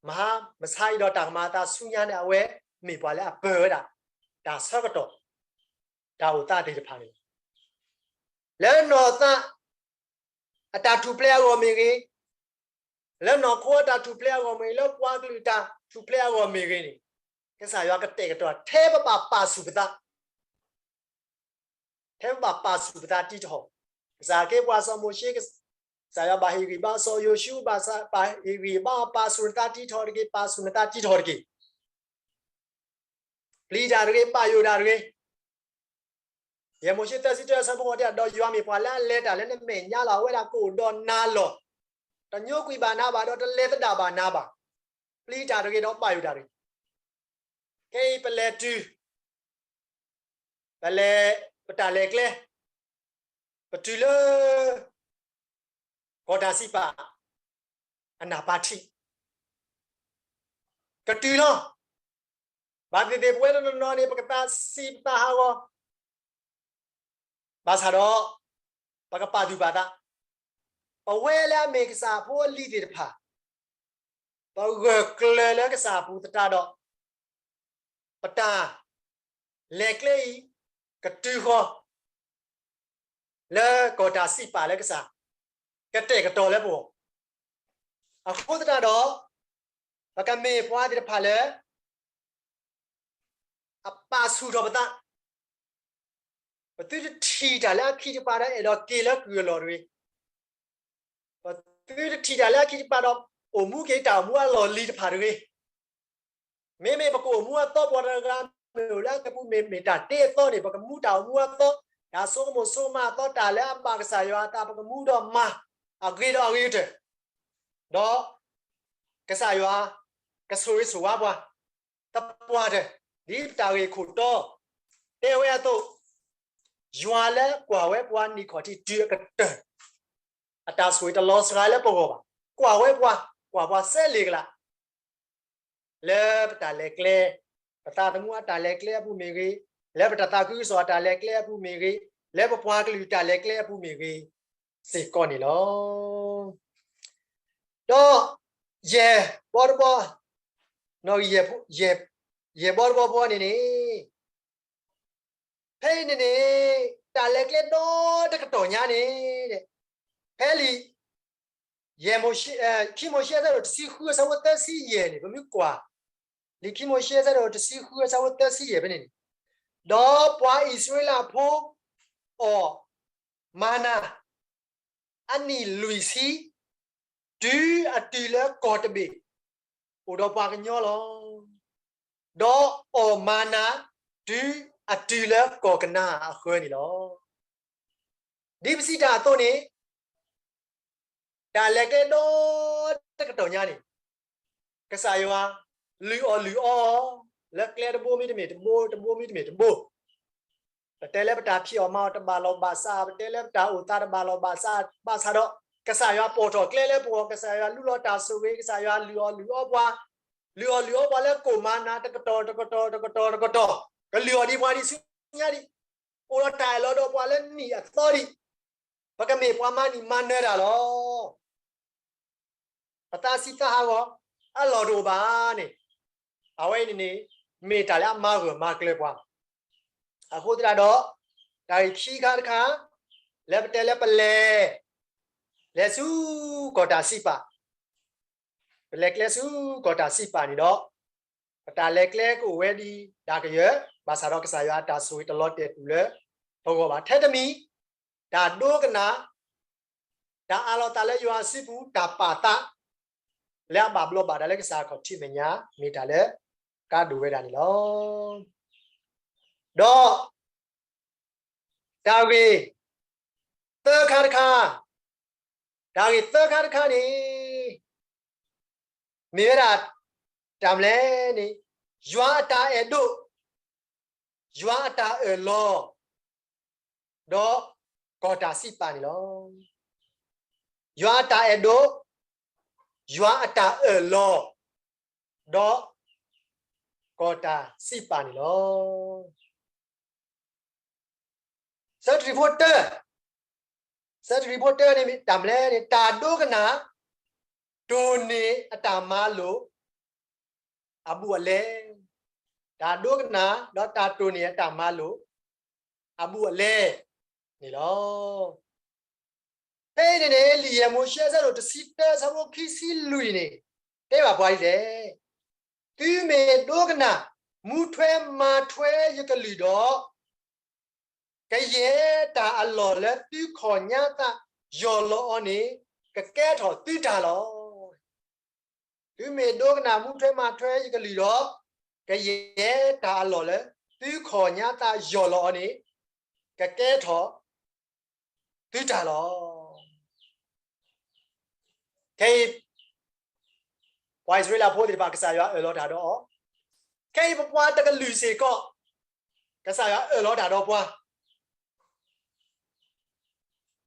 မဟါမဆါအံၤဒီးတၢ်ကမၤအသးဆူညါန့ၣ် အဝဲမ့ၢ်ပှၤလၢအပၢၢ်ဝဲဒၣ် တၢ်ဆၢကတီၢ် တၢ်အိၣ်သးသ့ၣ်တဖၣ်န့ၣ်လီၤ. လၢနီၢ်သးအတၢ်ထူၣ်ဖျဲးအဂီၢ်မ့ၢ်ဂ့ၤ, လၢနီၢ်ခိအတၢ်ထူၣ်ဖျဲးအဂီၢ်မ့ၢ်ဂ့ၤ, လၢပှၤကလုာ်တၢ်ထူၣ်ဖျဲးအဂီၢ်မ့ၢ်ဂ့ၤန့ၣ်, ကစၢ်ယွၤကတဲာ်ကတီၤထဲပဘၣ်ပာ်ဆူၣ်ပသး, ထဲပဘၣ်ပာ်ဆူၣ်ပသးတံထီၣ်, ကစၢ်က့ပှၤစီၤမိၤၡ့, ကစၢ်ယွၤဘၣ်ဟ့ၣ်ဂံၢ်ဘါစီၤယိၤၡူ, ဘၣ်ဟ့ၣ်ဂံၢ်ဘါပာ်ဆူၣ်နသးတံထီၣ်တက့ၢ်, ပာ်ဆူၣ်နသးတံထီၣ်တက့ၢ်. ပျံၤတၢ်တဂ့ၤ, ဘၣ်ယိၣ်တၢ်တဂ့ၤ. ယဲၢ်မိၤၡ့သၢဆံတၢ အဆၢဖိဃိးတဲ, ဒီးယွၤမ့ၢ်ပှၤလၢအလဲၤတၢ်လၢနမဲာ်ညါလီၤ. အဝဲဒၣ်ကအိၣ်ဒီးနၤလီၤ. တညိကွံာ်ဘၣ်နၤဘၣ်, ဒီးတလဲၤသဒၣ်ဘၣ်နၤဘၣ်. ပျံၤတၢ်တဂ့ၤဒီးဘၣ်ယိၣ်တၢ်တဂ့ၤ. ခဲအံၤပလဲၤတုၤ ပလဲၤ ပတၢ်လဲၤကျဲ ပတုၤလၢ ကီၢ်တၢ်စံးပာ် အနၢ်ပၢၢ်ထံ ကတုၤလီၤ. ဘၣ်သ့ၣ်သ့ၣ်ပဝဲတနီၤနီၤန့ၣ် ပကသးစံးပသးဟးဂီၤ, ဘၣ်ဆၣ်ဒီး ပကပာ်သူၣ်ပာ်သး, ပဝဲလၢအမ့ၢ်ကစၢ်ဖိအလံၤသ့ၣ်တဖၣ် ပဂၢၢ်ကျၢၤလၢကစၢ်အပူၤသတးဒီး ပတၢ်လဲၤကျဲအံၤ ကတုၤဃီၤ လၢကီၢ်တၢ်စံးပာ်လၢကစၢ် ကတဲာ်ကတီၤလၢပဂီၢ်, အဃိသတးဒီး ပကမ့ၢ်ပှၤသ့ၣ်တဖၣ်လၢ အပာ်ဆူၣ်ထီၣ်ပသး, ပသုတထံၣ်တၢ်လၢအခံတပၤဒီး အဲၣ်ဒိးက့ၤလၢကုၢ်အလီၢ်တဂ့ၤ. ပသုတထံၣ်တၢ်လၢအခံတပၤဒီး အိၣ်မူက့ၤတၢ်အိၣ်မူအလီၢ်လံၤတဖၣ်တဂ့ၤ. မ့မ့ၢ်ပကအိၣ်မူအသီ ပှၤတဂၤမ့ၢ်အိၣ်လၢအကပူၤ မ့မ့ၢ်တၢ်တ့အသီန့ၣ် ပကမူတၢ်အိၣ်မူအသီ, တၢ်ဆိကမိၣ်ဆိကမးအသီ တၢ်လၢအဘၣ်ကစၢ်ယွၤအသး ပကမူဒီးမၤအဂ့ၤဒီးအဂ့ၤကတၢၢ်, ဒီးကစၢ်ယွၤကဆိၣ်ဂ့ၤဆိၣ်ဝါပှၤ သပှၢ်တၢၢ် ဒ်ပတၢ်ဂ့ၢ်ခိၣ်တီ တဲဝဲအသိး, ယွၤလၢကွၢ်ဝဲပှၤနံၣ်ခီၣ်ထံးတုၤအကတၢၢ် အတၢ်ဆိၣ်ဂ့ၤတလီၤစှၤလၢပဂီၢ်ဘၣ်. ကွၢ်ဝဲပှၤ, ကွၢ်ပှၤစဲလ့ကလး, လၢပတၢ်လဲၤကျဲ, ပသးသမူအတၢ်လဲၤကျဲအပူၤမ့ၢ်ဂ့ၤ, လၢပတၢ်သးခုကစီၣ်အတၢ်လဲၤကျဲအပူၤမ့ၢ်ဂ့ၤ, လၢပပှၤကလုာ်တၢ်လဲၤကျဲအပူၤမ့ၢ်ဂ့ၤ, စ့ၢ်ကီးန့ၣ်လီၤ. ဒီးယဲၢ်ဘီတဘီ, နီၣ်ဂံၢ်ယဲၢ်ဘီတဘီဘီန့ၣ်န့ၣ်, ဖဲအံၤန့ၣ်န့ၣ် တၢ်လဲၤကျဲဒီတကတီၢ်ညါန့ၣ်, ဖဲလံာ် ယဲၢ်မိၤၡ့, ခံမိၤၡ့အဆၢဒိၣ်တဆံဃု အဆၢဖိသၢဆံယဲၢ်န့ၣ် ပမ့ၢ်ကွၢ်, လံာ်ခံမိၤၡ့အဆၢဒိၣ်တဆံဃု အဆၢဖိသၢဆံယဲၢ်ဖဲန့ၣ်န့ၣ်, ဒီးပှၤအံၣ်စရ့လးဖိအီၣ်မၤနၤ အနံၣ်လွံၢ်ဆံ, တုၤအတုၤလၢကီၢ်တဘ့ၣ် အိၣ်ဒီးပှၤကညီလီၤ. ဒီးအီၣ်မၤနၤ တုၤအတုၤလၢကီၢ်ကနၤအံၤအဃၢၤန့ၣ်လီၤ. ဒ်ပစံးတၢ်အသိးန့ၣ်, တၢ်လဲၤကျဲဒီတကတီၢ်ညါန့ၣ်, ကစၢ်ယွၤလုၢ်အီၣ်လုၢ်အီအီၤ လၢကျဲတဘိမ့တမ့ၢ်တဘိ, တဘိမ့တမ့ၢ်တဘိ, ပတဲလၢပတၢ်ဖံးအီၣ်မၤအီၣ်တဘၣ်လီၢ်ဘၣ်စး, ပတဲလၢပတၢ်အိၣ်သးတဘၣ်လီၢ်ဘၣ်စး, ဘၣ်ဆၣ်ဒီး ကစၢ်ယွၤပိာ်ထီၣ်ကျဲလၢပဂီၢ်, ကစၢ်ယွၤလူလီၤတၢ်ဆိၣ်ဂ့ၤ, ကစၢ်ယွၤလုၢ်အီၣ်လုၢ်အီပှၤ, လုၢ်အီၣ်လုၢ်အီပှၤလၢကိၣ်မၤနၤတကတီၢ်တကတီၢ်တကတီၢ်တကတီၢ်, ကလုၢ်အီၣ်ဒံးပှၤဒံးဆူညါဒံး, အိၣ်ဒီးတၢ်အၢၣ်လီၤဒီးပှၤလၢနံၣ်အသီဒံး, ပကမ့ၢ်ပှၤမၤနံၣ်မၤနၢၤတၢ်လီၤ. ပသးစံးသးဟးဂီၤ အလီၢ်တအိၣ်ဘၣ်န့ၣ်, အဝဲအံၤန့ၣ်န့ၣ် မ့ၢ်တၢ်လၢအမၤဂၢၢ်မၤကျၢၤပှၤ. အဃိသတးဒီး တၢ်ဂ့ၢ်ခံခါတခါ လၢပတဲလၢပလဲၤ လဲၤဆူကီၢ်တၢ်စံးပာ်, ပလဲၤကျဲဆူကီၢ်တၢ်စံးပာ်န့ၣ်ဒီး ပတၢ်လဲၤကျဲကအိၣ်ဝဲဒ်ဒၣ်ကယၢၢ်, ဘၣ်ဆၣ်ဒီးကစၢ်ယွၤအတၢ်ဆိၣ်ဂ့ၤတလီၤတဲာ်တူာ်လၢပဂီၢ်ဘၣ်. ထဲတမံၤ တၢ်ဒိကနၣ်, တၢ်အးလီၤသးလၢယွၤအစုပူၤ, တၢ်ပာ်သး လၢအဘၣ်ဘျီးဘၣ်ဒါလၢကစၢ်အခီၣ်ထံးမဲာ်ညါ မ့ၢ်တၢ်လၢကါဒိၣ်ဝဲဒၣ်န့ၣ်လီၤ. ဒီး တၢ်ဂ့ၢ်သၢခါတခါ, တၢ်ဂ့ၢ်သၢခါတခါန့ၣ် မ့ၢ်ဝဲဒၣ် တၢ်မနုၤလဲၣ်န့ၣ်, ယွၤအတၢ်အဲၣ်ဒိး, ယွၤအတၢ်အၢၣ်လီၤ, ဒီးကီၢ်တၢ်စံးပာ်န့ၣ်လီၤ. ယွၤအတၢ်အဲၣ်ဒိး, ယွၤအတၢ်အၢၣ်လီၤ, ဒီးကီၢ်တၢ်စံးပာ်န့ၣ်လီၤ. ဆၢတရံးဖိတၢ, ဆၢတရံးဖိတၢန့ၣ်မ့ၢ်တၢ်မနုၤလဲၣ်န့ၣ်, တၢ်ဒိကနၣ် တိၢ်န့ၢ်အတၢ်မၤလိာ်အဘူးအလဲ, တၢ်ဒိကနၣ် ဒီးတၢ်တိၢ်န့ၢ်အတၢ်မၤလိာ်အဘူးအလဲန့ၣ်လီၤ. ဖဲအံၤန့ၣ်န့ၣ် လံာ်ယဲၢ်မိၤၡ့အဆၢဒိၣ်တဆံတၢ အဆၢဖိခံဆံလွံၢ်န့ၣ် တဲဘၣ်ပှၤဒ်လဲၣ်. သုမ့ၢ်ဒိကနၣ် မူထွဲမၤထွဲယကလုၢ်ဒီး ကယဲၢ်တၢ်အလီၢ်လၢသုခီၣ်ညါသးယီၢ်လီၤအီၤန့ၣ် ကကဲထီၣ်သုတၢ်လီၤ. သုမ့ၢ်ဒိကနၣ်မူထွဲမၤထွဲယကလုၢ်ဒီး ကယဲၢ်တၢ်အလီၢ်လၢ သုခီၣ်ညါသးယီၢ်လီၤအီၤန့ၣ် ကကဲထီၣ်သုတၢ်လီၤ. ခဲအံၤ ပှၤအံၣ်စရ့လးဖိသ့ၣ်တဖၣ် ကစၢ်ယွၤအၢၣ်လီၤတၢ်ဒီးအီၤ, ခဲအံၤပပှၤတကလုာ်စ့ၢ်ကီး ကစၢ်ယွၤအၢၣ်လီၤတၢ်ဒီးပှၤ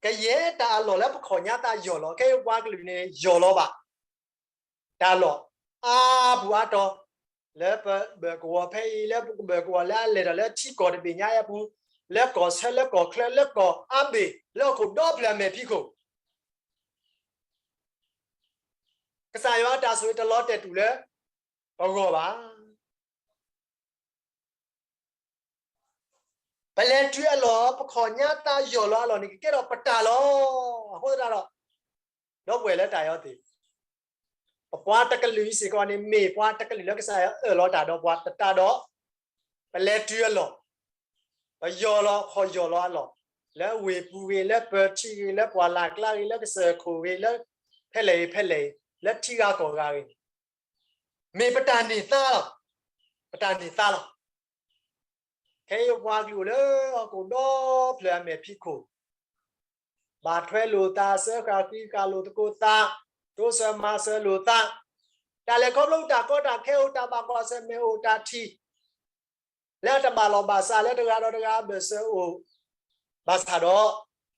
ကယဲၢ်တၢ်အလီၢ်လၢပခီၣ်ညါသးယီၢ်လီၤ. ခဲအံၤပပှၤကလုာ်န့ၣ် ယီၢ်လီၤဘၣ် တၢ်လီၢ်အါပူၤအါတီၤ, လၢပဘၢၣ်ကဝီၤဖဲအံၤ, လၢပကဘၢၣ်ကဝီၤလၢအလဲၤထီၣ်လၢထံကီၢ်တဘ့ၣ်ညါအံၤအပူၤ, လၢကီၢ်ဆၢ, လၢကီၢ်ချၢ, လၢကီၢ်အါဘ့ၣ်, လၢဟီၣ်ခိၣ်ဒီဖျၢၣ်အမဲာ်ဖံးခိၣ် ကစၢ်ယွၤအတၢ်ဆိၣ်ဂ့ၤတလီၤတဲာ်တူာ်လၢပဂီၢ်ဘၣ်. ပလဲၤတုၤအလီၢ်, ပခီၣ်ညါသးယီၢ်လီၤအလီၢ်န့ၣ် ကကဲထီၣ်ပတၢ်လီၤ. အဃိသတးဒီး ဒီပုၢ်ဝဲၢ်လၢတၢ်အဲၣ်အီၤသ့ၣ်, ပပှၤတကလုာ်အံၤစ့ၢ်ကီးန့ၣ် မ့ၢ်ပှၤတကလုာ်လၢကစၢ်ယွၤအၢၣ်လီၤတၢ်ဒီးပှၤသတးဒီး ပလဲၤတုၤအလီၢ်, ပယီၢ်လီၤခီၣ်ယီၢ်လီၤအလီၢ်, လၢဝ့ၢ်ပူၤဂ့ၤ, လၢပၢၤထံဂ့ၤ, လၢပှၢ်လၢ်ကျါဂ့ၤ, လၢကစၢၢ်ခိၣ်ဂ့ၤ, လၢဖဲလဲၣ်ဂ့ၤဖဲလဲၣ်ဂ့ၤ, လၢထံဂၤကီၢ်ဂၤဂ့ၤန့ၣ် မ့ၢ်ပတၢ်န့ၢ်သါလီၤ. ပတၢ်န့ၢ်သါလီၤ. ခဲအံၤပပှၤကလုာ်အိၣ်လၢဟီၣ်ခိၣ်ဒီဖျၢၣ်အမဲာ်ဖံးခိၣ်, ဘၣ်ထွဲလိာ်သး, စၢဃာ်ဃံဃာ်လိာ်သကိးသး, တိစၢၤမၤစၢၤလိာ်သး, တၢ်လဲၤခီဖျိတၢ်ကီတၢ်ခဲအိၣ်, တၢ်ဘၣ်ကွၢ်ဆၢၣ်မဲာ်အိၣ်, တၢ်ထံၣ် လၢအတဘၣ်လီၢ်ဘၣ်စးလၢတဂၤဒီးတဂၤအဘၢၣ်စၢၤအိၣ်, ဘၣ်ဆၣ်ဒီး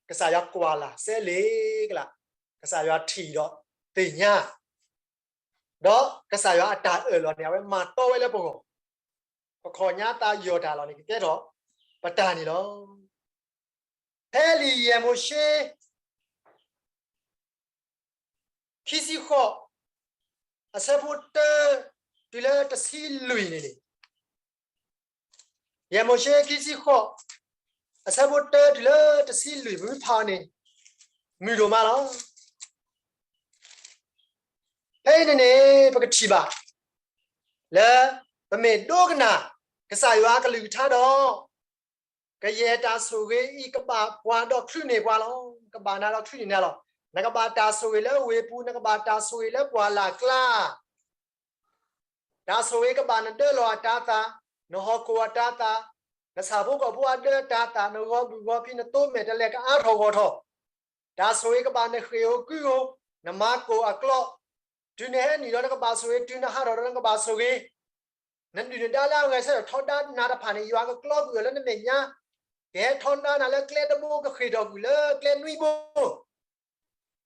ကစၢ်ယွၤကွၢ်လၢ်စဲလ့ကလး, ကစၢ်ယွၤထံၣ်ဒီးသ့ၣ်ညါ, ဒီးကစၢ်ယွၤအတၢ်အၢၣ်လီၤန့ၣ် အဝဲမၤတီဝဲလၢပဂီၢ်, ပခီၣ်ညါသးယီၢ်တၢ်လီၢ်န့ၣ် ကကဲထီၣ်ပတၢ်န့ၣ်လီၤ. ဖဲလံာ်ယဲၢ်မိၤၡ့ ခံဆံဃိး, အဆၢဖိတၢ တုၤလၢတဆံလွံၢ်န့ၣ်န့ၣ်, ယဲၢ်မိၤၡ့ခံဆံဃိး, အဆၢဖိတၢတုၤလၢတဆံလွံၢ် ပမ့ၢ်ဖးအီၤန့ၣ် မုာ်ဒိၣ်မးလီၤ. ဖဲအံၤန့ၣ်န့ၣ် ပကထံၣ်ဘၣ် လၢပမ့ၢ်ဒိကနၣ် ကစၢ်ယွၤအကလုၢ်ကထါဒီး ကယဲၢ်တၢ်ဆိၣ်ဂ့ၤအံၤ ကဘၣ်ပှၤဒီးချုးန့ၢ်ပှၤလီၤ. ကဘၣ်နၤဒီးချုးန့ၢ်နၤလီၤ. နကဘၣ်တၢ်ဆိၣ်ဂ့ၤလၢဝ့ၢ်ပူၤ, နကဘၣ်တၢ်ဆိၣ်ဂ့ၤလၢပှၢ်လၢ်ကျါ, တၢ်ဆိၣ်ဂ့ၤကဘၣ်နဒၢလီၢ်အတၤသၣ်, နဟီၣ်ခိၣ်အတၤသၣ်, နဆၣ်ဖိကီၢ်ဖိအဒၢအတၤသၣ်, နဂီၤဘုၣ်ဂီၤဖံး, နသိမဲာ်တဲးလဲးကအါထီၣ်ဂီၢ်ထီၣ်, တၢ်ဆိၣ်ဂ့ၤကဘၣ်နဃ့ၢ်ဧိၤကုၢ်ဧိၤ, နမၤကိၢ်အကျီၢ်, တုၤနဟဲနုာ်ဒီးနကဘၣ်ဆိၣ်ဂ့ၤ, တုၤနဟးထီၣ်ဒီးနကဘၣ်ဆိၣ်ဂ့ၤ, နဒုၣ်နဒါလၢအဂဲၤဆၢထၢၣ်ထီဒါနၤတဖၣ်န့ၣ် ယွၤကကျီကွံာ်အီၤလၢနမဲာ်ညါ, ကဟဲထီဒါနၤလၢကျဲတဘိ ကဃ့ၢ်ထီၣ်ကွံာ်လၢကျဲနွံဘိ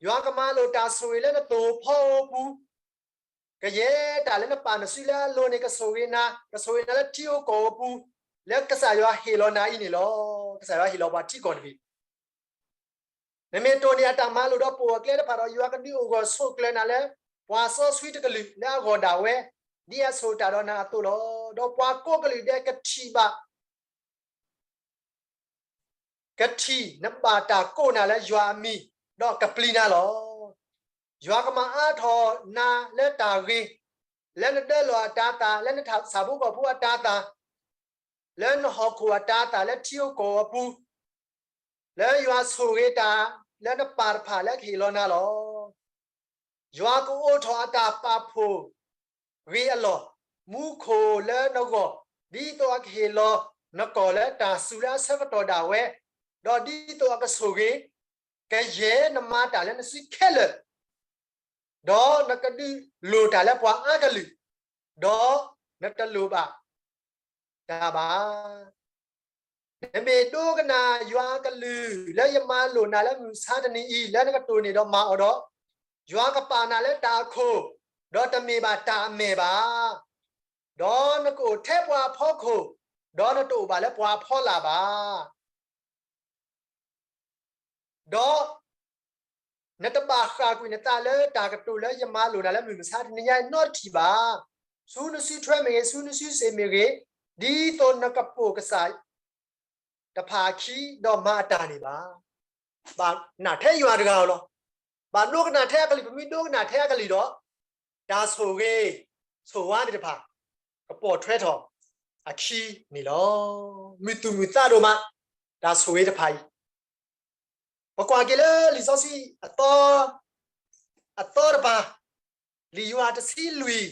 ယွၤကမၤလိာ်တၢ်ဆိၣ်ဂ့ၤလၢနသိၣ်ဖီဧိၤပူၤ, ကယဲၢ်တၢ်လၢနပာ်နစုလၢအလိၤန့ၣ် ကဆိၣ်ဂ့ၤနၤ, ကဆိၣ်ဂ့ၤနၤလၢထံဧိၤကီၢ်ဧိၤပူၤ, လၢကစၢ်ယွၤဟ့ၣ်လီၤနၤအံၤန့ၣ်လီၤ. ကစၢ်ယွၤဟ့ၣ်လီၤပှၤထံကီၢ်တဘ့ၣ် နမ့ၢ်တိၢ်န့ၢ်အတၢ်မၤလိာ်ဒီးပိာ်အကျဲတဖၣ်ဒီး ယွၤကဒုးအိၣ်ဂၢၢ်ဆိးကျၢၤနၤလၢ ပှၤစီဆှံတကလုာ်လၢအဂီၢ်ဒၣ်ဝဲ, ဒ်အဆိၣ်တၢ်ဒီးနၤအသိးလီၤ. ဒီးပှၤကိးကလုာ်ဒဲးကထံၣ်ဘၣ် ကထံၣ်နဘၣ်တၢ်ကိးနၤလၢယွၤအမံၤ, ဒီးကပျံၤနၤလီၤ. ယွၤကမၤအါထီၣ်နၤလၢတၢ်ဂ့ၤ, လၢနဒၢလီၢ်အတၤသၣ်, လၢနဆၣ်ဖိကီၢ်ဖိအတၤသၣ်, လၢနဟီၣ်ခိၣ်အတၤသၣ်, လၢထံဧိၤကီၢ်ဧိၤအပူၤ, လၢယွၤဆိၣ်ဂ့ၤတၢ်လၢနပၢ်တဖၣ်လၢကဟ့ၣ်လီၤနၤလီၤ. ယွၤကအိးထီၣ်အတၢ်ပာ်ဖှိၣ်ဂ့ၤအလီၢ်, မူခိၣ်လၢနဂီၢ်, ဒ်သိးအကဟ့ၣ်လီၤနကီၢ်လၢတၢ်စူၤလၢအဆၢကတီၢ်ဒၣ်ဝဲ, ဒီးဒ်သိးအကဆိၣ်ဂ့ၤ, ကယဲၢ်နမၤတၢ်လၢနစုခဲလၢာ်, ဒီးနကဒုးလိၢ်တၢ်လၢပှၤအါကလုာ်, ဒီးနတလိၣ်ဘၣ်တၢ်ဘၣ်. နမ့ၢ်ဒိကနၣ်ယွၤအကလုၢ်လၢယမၤလိာ်နၤလၢမုၢ်မဆါတနံၤအံၤ လၢနကတိၢ်န့ၢ်ဒီးမၤအီၤဒီး, ယွၤကပာ်နၤလၢတၢ်အခိၣ်, ဒီးတမ့ၢ်ဘၣ်တၢ်အမဲၢ်ဘၣ်. ဒီးနကအိၣ်ထဲပှၤအဖီခိၣ်, ဒီးနတအိၣ်ဘၣ်လၢပှၤအဖီလာ်ဘၣ်. ဒီးနတဘၣ်ဃၣ်ကွံာ်နသးလၢတၢ်ကတိၤလၢယမၤလိာ်နၤလၢမုၢ်မဆါတနံၤညါအံၤနီတထံၣ်ဘၣ်. ဆူနစုထွဲမ့ၢ်ဂ့ၤ, ဆူနစုစ့ၣ်မ့ၢ်ဂ့ၤ, ဒ်သိးနကပိာ်ကစၢ်တဖၣ်အခံ, ဒီးမၤအတၢ်န့ၣ်ဘၣ်. ဘၣ်နာ်ထဲယွၤတဂၤဧိၤလီၤ. ဘၣ်ဒိကနၣ်ထဲအကလုၢ်, ပမ့ၢ်ဒိကနၣ်ထဲအကလုၢ်ဒီး, တၢ်ဆိၣ်ဂ့ၤဆိၣ်ဝါသ့ၣ်တဖၣ် ကပိာ်ထွဲထီၣ်အခံန့ၣ်လီၤ. မုာ်သူၣ်မုာ်သးဒိၣ်မး တၢ်ဆိၣ်ဂ့ၤတဖၣ်အံၤ. ပကွၢ်က့ၤလၢလံာ်စီဆှံအသီ, အသီတပၤ, လံာ်ယိၤဟၣ်တဆံလွံၢ်,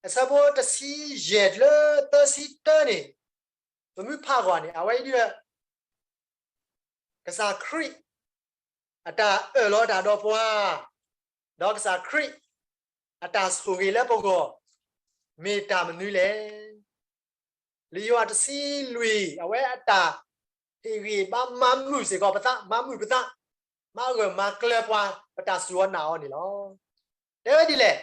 အဆၢဖိတဆံယဲၢ်တုၤလၢသၢဆံတၢန့ၣ်, ပမ့ၢ်ဖးကွၢ်န့ၣ် အဝဲအံၤဒ် ကစၢ်ခရံာ်အတၢ်အၢၣ်လီၤတၢ်ဒီးပှၤ, ဒီးကစၢ်ခရံာ်အတၢ်ဆိၣ်ဂ့ၤလၢပဂီၢ် မ့ၢ်တၢ်မနုၤလဲၣ်. လံာ်ယိၤဟၣ်တဆံလွံၢ် အဝဲအတၢ်ဟ့ၣ်ဂံၢ်ဟ့ၣ်ဘါ မၤမုာ်စ့ၢ်ကီးပသး, မၤမုာ်ပသး, မၤဂၢၢ်မၤကျၢၤပှၤ ပတၢ်စူၢ်အီၤနာ်အီၤန့ၣ်လီၤ. တဲဝဲဒ်လဲၣ်,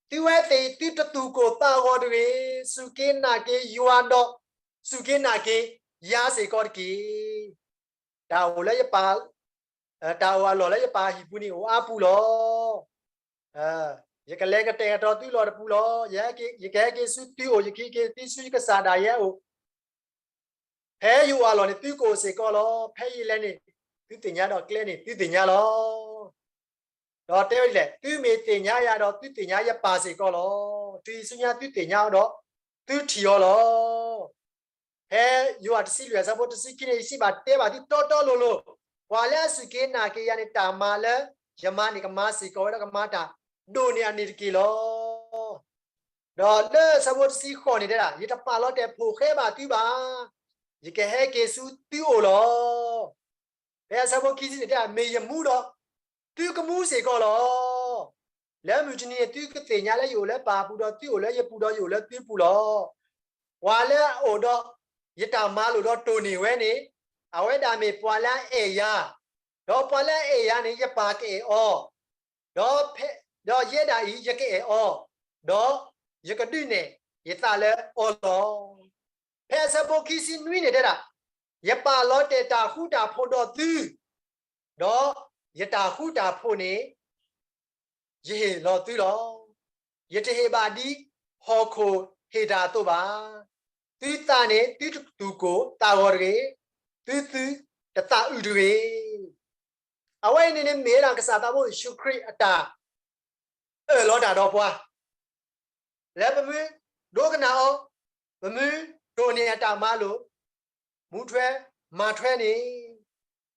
သုဝဲသ့ၣ် သုတသူၣ်ကိၢ်သးဂီၤတဂ့ၤ, စူၢ်က့ၤနာ်က့ၤယွၤဒီး စူၢ်က့ၤနာ်က့ၤယၤစ့ၢ်ကီးတက့ၢ်. တၢ်အိၣ်လၢယပၢ်, တၢ်အိၣ်အလီၢ်လၢယပၢ်အဟံၣ်ပူၤန့ၣ် အိၣ်အါပူၤလီၤ. ယကလဲၤကတဲာ်ကတီၤသုလီၢ်တပူၤလီၤ. ယကဟဲက့ၤဆူသုအိၣ်, ယကဟဲက့ၤဆူယကစၢ်ဒၣ်ယဲအိၣ်. ဖဲယအိၣ်အလီၢ်န့ၣ် သုကအိၣ်စ့ၢ်ကီးလီၤ. ဖဲယလဲၤန့ၣ် သုသ့ၣ်ညါဒီးကျဲန့ၣ် သုသ့ၣ်ညါလီၤ. ဒီးတဲဝဲဒ်လဲၣ်, သုမ့ၢ်သ့ၣ်ညါယၤဒီး သုသ့ၣ်ညါယပၢ်စ့ၢ်ကီးလီၤ. တုၤဆူညါသုသ့ၣ်ညါအီၤဒီး သုထံၣ်အီၤလီၤ. ဖဲယိၤဟၣ်တဆံလွံၢ်အဆၢဖိတဆံခံန့ၣ် ယစံးဘၣ်တဲဘၣ်သုတီတီလိၤလိၤ, ပှၤလၢအစူၢ်က့ၤနာ်က့ၤယၤန့ၣ် တၢ်မၤလၢယမၤန့ၣ် ကမၤစ့ၢ်ကီးဝဲဒီးကမၤတၢ်ဒိၣ်န့ၢ်အန့ၣ်တက့ၢ်လီၤ. ဒီးလၢအဆၢဖိတဆံဃိးန့ၣ်တဲဒၣ်, ယတပာ်လီၤတဲာ်ဖိၣ်ဃဲဘၣ်သုဘၣ်. ယကဟဲက့ၤဆူသုအိၣ်လီၤ. ဖဲအဆၢဖိခံဆံန့ၣ်တဲဒၣ်, မ့ၢ်ယမူဒီး သုကမူစ့ၢ်ကီးလီၤ. လၢမုၢ်တနံၤန့ၣ် သုကသ့ၣ်ညါလၢယအိၣ်လၢပၢ်အပူၤ, ဒီးသုအိၣ်လၢယပူၤ, ဒီးယအိၣ်လၢသုပူၤလီၤ. ပှၤလၢအအိၣ်ဒီးယတၢ်မၤလိာ်ဒီးတိၢ်န့ၢ်ဝဲန့ၣ်, အဝဲဒၣ်မ့ၢ်ပှၤလၢအအဲၣ်ယၤ, ဒီးပှၤလၢအအဲၣ်ယၤန့ၣ် ယပၢ်ကအဲၣ်အီၤ, ဒီး, ဒီးယဲဒၣ်အံၤ ယကအဲၣ်အီၤ, ဒီးယကဒုးနဲၣ်ယသးလၢအီၤလီၤ. ဖဲအဆၢဖိခံဆံနွံန့ၣ်တဲဒၣ်, ယပာ်လီၤတဲာ်တၢ်ဃူတၢ်ဖိးဒီးသု, ဒီးယတၢ်ဃူတၢ်ဖိးန့ၣ် ယဟ့ၣ်လီၤသုလီၤ. ယတဟ့ၣ်ဘၣ်ဒ်ဟီၣ်ခိၣ်ဟ့ၣ်တၢ်အသိးဘၣ်. သုသးန့ၣ်သုတသူၣ်ကိၢ်သးဂီၤတဂ့ၤ, သုသုတသးအုးတဂ့ၤ. အဝဲအံၤန့ၣ်န့ၣ်မ့ၢ်ဝဲဒၣ်ကစၢ်သးဘိယ့ၣ်ၡူးခရံာ်အတၢ် အၢၣ်လီၤတၢ်ဒီးပှၤ, လၢပမ့ၢ်ဒိကနၣ်အီၤ, ပမ့ၢ်တိၢ်န့ၢ်အတၢ်မၤလိာ်, မူထွဲမၤထွဲန့ၣ်,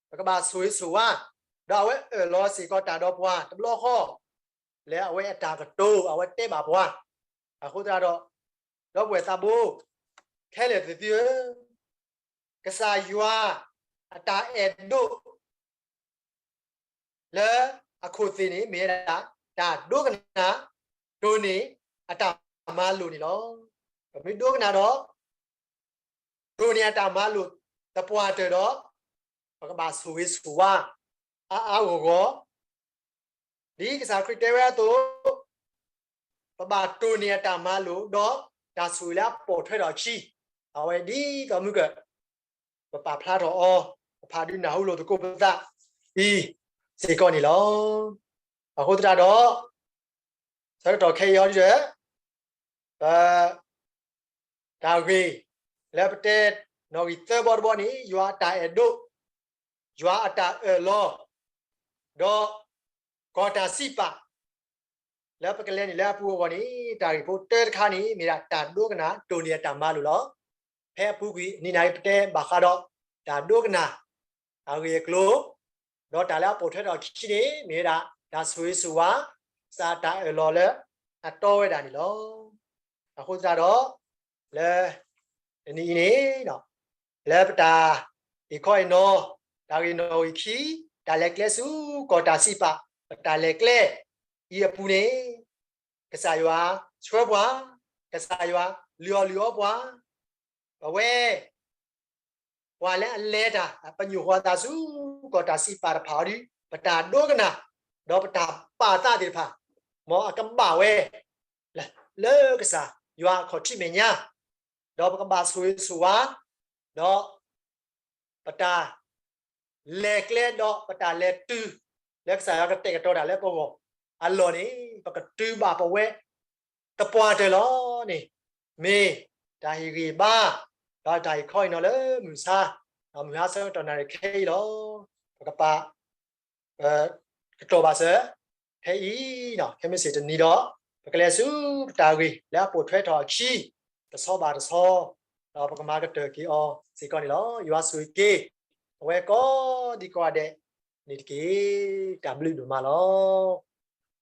ပကဘၣ်ဆိၣ်ဂ့ၤဆိၣ်ဝါ, ဒီးအဝဲအၢၣ်လီၤစ့ၢ်ကီးတၢ်ဒီးပှၤတဘျီဃီ, လၢအဝဲအတၢ်ကတိၤ အဝဲတဲဘၣ်ပှၤ. အဃိသတးဒီး, ဒီပုၢ်ဝဲၢ်သးဘိခဲလၢာ်သ့ၣ်သုဧၢ, ကစၢ်ယွၤအတၢ်အဲၣ်ဒိး လၢအခိၣ်သ့ၣ်န့ၣ် မ့ၢ်ဝဲဒၣ် တၢ်ဒိကနၣ် တိၢ်န့ၢ်အတၢ်မၤလိာ်န့ၣ်လီၤ. ပမ့ၢ်ဒိကနၣ်ဒီး တိၢ်န့ၢ်အတၢ်မၤလိာ်သပှၢ်တၢၢ်ဒီး ပကဘၣ်ဆိၣ်ဂ့ၤဆိၣ်ဝါ အါအါဂီၢ်ဂီၢ် ဒ်ကစၢ်ခရံာ်တဲဝဲအသိး, ပဘၣ်တိၢ်န့ၢ်အတၢ်မၤလိာ် ဒီးတၢ်ဆိၣ်ဂ့ၤလၢအပိာ်ထွဲထီၣ်အခံ, အဝဲဒ်သိးမုၢ်က ပပာ်ဖျါထီၣ်အီၤ, ပဖးဒုးနၢ်ဟူလိာ်သကိးပသးအံၤစ့ၢ်ကီးန့ၣ်လီၤ. အဃိသတးဒီး, ဆၢကတီၢ်ခဲအံၤအီၤဒီး ပ တၢ်ဂ့ၢ်လၢပတဲနီၣ်ဂံၢ်သၢဘီတဘီန့ၣ် ယွၤအတၢ်အဲၣ်ဒိး, ယွၤအတၢ်အၢၣ်လီၤ, ဒီးကီၢ်တၢ်စံးပာ် လၢပကလဲၤန့ၣ်လၢအပူၤအဂီၢ်န့ၣ် တၢ်ဂ့ၢ်ဖိတၢတခါန့ၣ် မ့ၢ်ဒၣ်တၢ်ဒိကနၣ် တိၢ်န့ၢ်အတၢ်မၤလိာ်လီၤ. ဖဲအပူၤကွံာ်အနံၣ်နာ်က့ ပတဲဘၣ်ဃးဒီး တၢ်ဒိကနၣ် အဂ့ၢ်အကျိၤ, ဒီးတၢ်လၢအပိာ်ထွဲထီၣ်အခံန့ၣ် မ့ၢ်ဝဲဒၣ် တၢ်ဆိၣ်ဂ့ၤဆိၣ်ဝါ, ကစၢ်တၢ်အၢၣ်လီၤလၢအတီဝဲဒၣ်န့ၣ်လီၤ. အဃိသတးဒီး လၢ တနံၤအံၤန့ၣ် လၢပတၢ်အ့ၣ်ခီအ့ၣ်နီၤ, တၢ်ဂ့ၢ်နီၣ်ဂံၢ်ခံ, တၢ်လဲၤကျဲဆူကီၢ်တၢ်စံးပာ်, ပတၢ်လဲၤကျဲအံၤအပူၤန့ၣ် ကစၢ်ယွၤဆှၢပှၤ, ကစၢ်ယွၤလုၢ်အီၣ်လုၢ်အီပှၤ, ပဝဲ ပှၤလၢအလဲၤတၢ် ပညိၣ်ဃီၤသးဆူကီၢ်တၢ်စံးပာ်တဖၣ်အီၤဒီး ပတၢ်ဒိကနၣ် ဒီးပတၢ်ပာ်သးသ့ၣ်တဖၣ် မ်အကဘၣ်ဝဲ လၢကစၢ်ယွၤအခီၣ်ထံးမဲာ်ညါ, ဒီးပကဘၣ်ဆိၣ်ဂ့ၤဆိၣ်ဝါ, ဒီး ပတၢ်လဲၤကျဲဒီးပတၢ်လဲၤတုၤ လၢကစၢ်ယွၤကတဲာ်ကတီၤတၢ်လၢပဂီၢ်အလီၢ်န့ၣ် ပကတုၤဘၣ်ပဝဲသပှၢ်တၢၢ်လီၤန့ၣ် မ့ၢ်တၢ်ဟ့ၣ်ဂံၢ်ဘါ ဒီးတၢ်အ့ၣ်ခီအ့ၣ်နီၤလၢမုၢ်ဆါ, ဒီးမုၢ်ဟါဆၢကတီၢ်နၣ်ရံၣ်ခဲအံၤလီၤ. ပကပာ် ကတီၢ်ဘၣ်စၢၤ ဖဲအံၤ ခဲမုၢ်ဆ့ၣ်တနံၤဒီး ပကလဲၤဆူပတၢ်ဂ့ၢ်လၢအပိာ်ထွဲထီၣ်အခံ တဆီဘၣ်တဆီ, ဒီးပကမၤကတၢၢ်က့ၤအီၤစ့ၢ်ကီးန့ၣ်လီၤ. ယွၤဆိၣ်ဂ့ၤက့ၤ အဝဲကိးဒံကိးဂၤဒဲးန့ၣ်တက့ၢ်. တၢ်ဘျုးဒိၣ်မးလီၤ.